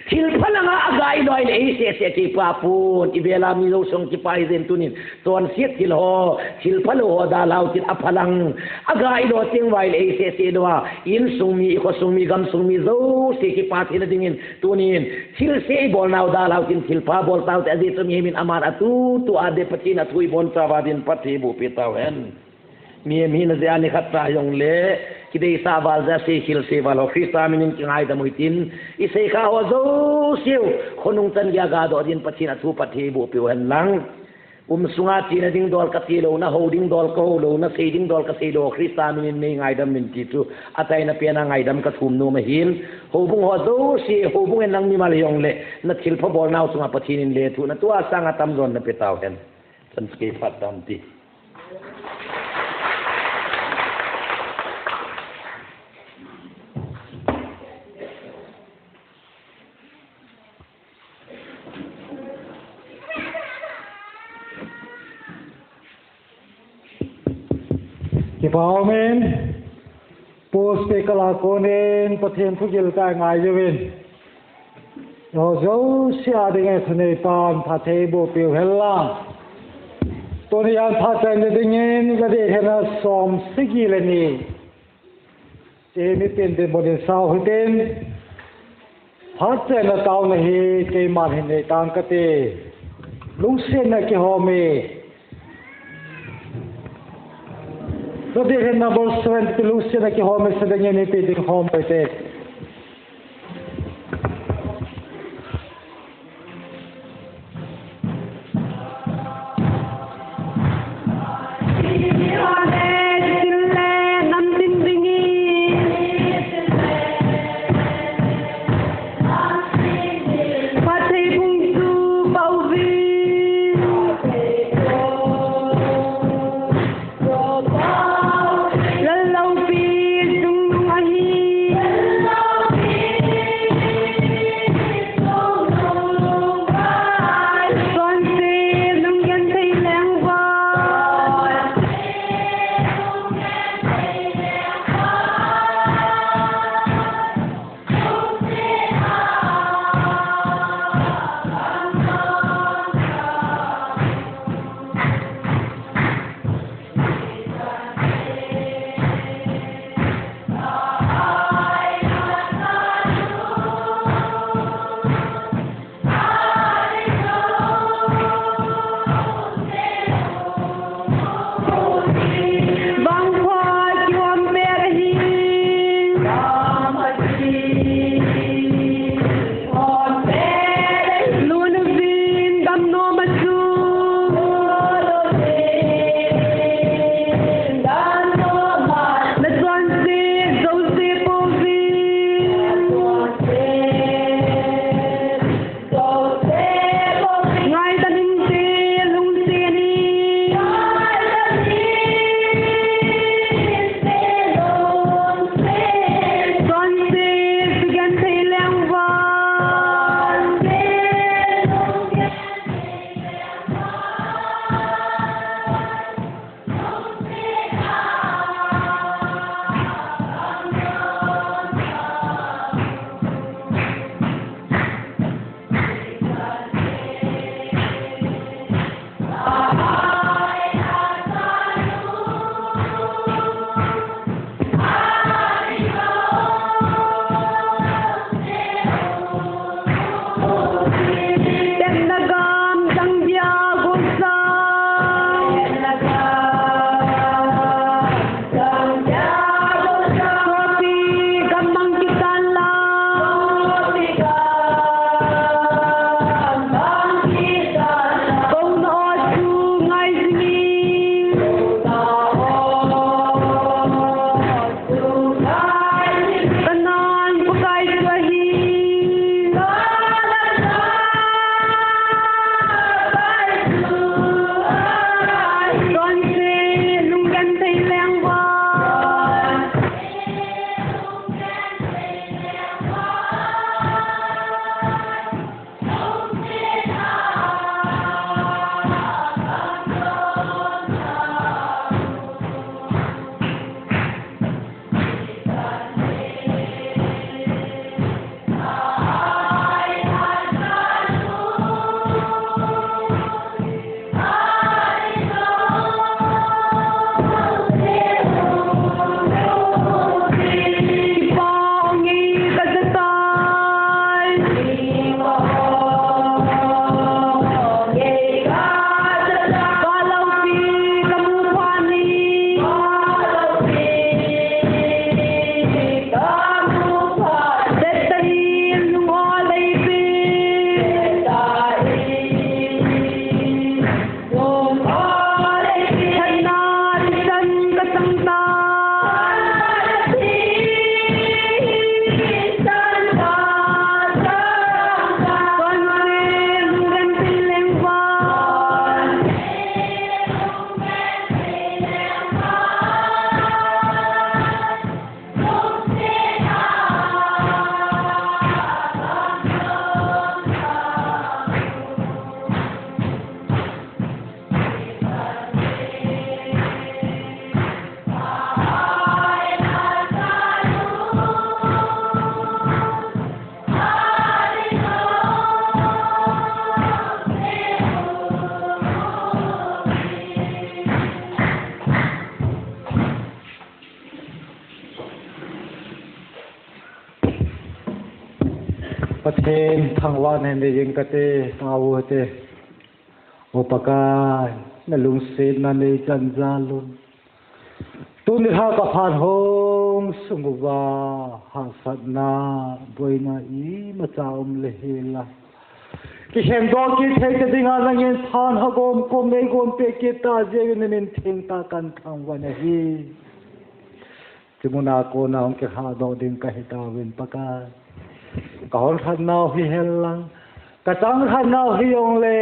thilpha langa aga ilo ahile, ei sese kipah pon, ivela mi jouse hung kipah hijeh in tunin, chonset thil ho, thilpha lou ho dalhau tin apha lang, aga ilo teng uva ahile, ei sese lo a, insung mi, ikhosung mi, gamsung mi jouse kipah theina dingin, tunin, thilse ibolnau dalhau tin thilpha bol taute, ajeh chu mihem in aman atutu a de Pathen athu ibonchauva din phatthei boh peh tau hen. Mihem hina jeh a nikhat cha jongle, kideisah val jeh a seikhel seival ho Christa minin kingaidam u hitin, iseikhah ho jouseu, khonung chan geiya gadoh din Pathen athu phatthei boh peh u hen lang. Um sunga chena ding dol kati lou, nahou ding dol kahou lou, nasei ding dol kasei lou, Christa minin nei ngaidam in ti chu, achaina pen a ngaidam kathum nom ahin, houbung ho jouse, houbung in nang mimal hijongle, nathilpha bolnau chunga Pathen in lethuhna tua sanga tamjon nape tau hen. Chan chu kei phat tam ti. Kipah um in, post pe kala konin, Pathen thugil kangai uvin. Ho jouse a dinga thanei pan phatthei boh peh u hen lang. Tuni a phatthei na dingin, ka dei hena som sagi le ni. Te mi pen te bodin sao hitin. Phatthei na taona hi keiman hin nei tang kate. Lungsetna kihome. Ka dei hena number seven te lungsetna kihome sa dingin mi pen te hom pe te. Pathen thangvahna nei jing kate, tao te. O Pakai, nalungsetna nei chan jalun. Tuni lha kaphat hong sung uva, hahsatna, boina imacha um le hela. Kikhendoh kit thei ta dinga nangin phan hagom kom nei gom peh kit ta jeh in namin theng tah kathangvah nahi. Chimuna kona hung kilhadoh ding kahi tauvin Pakai. Kahon lhatnau hihen lang, kachang lhatnau hijong le,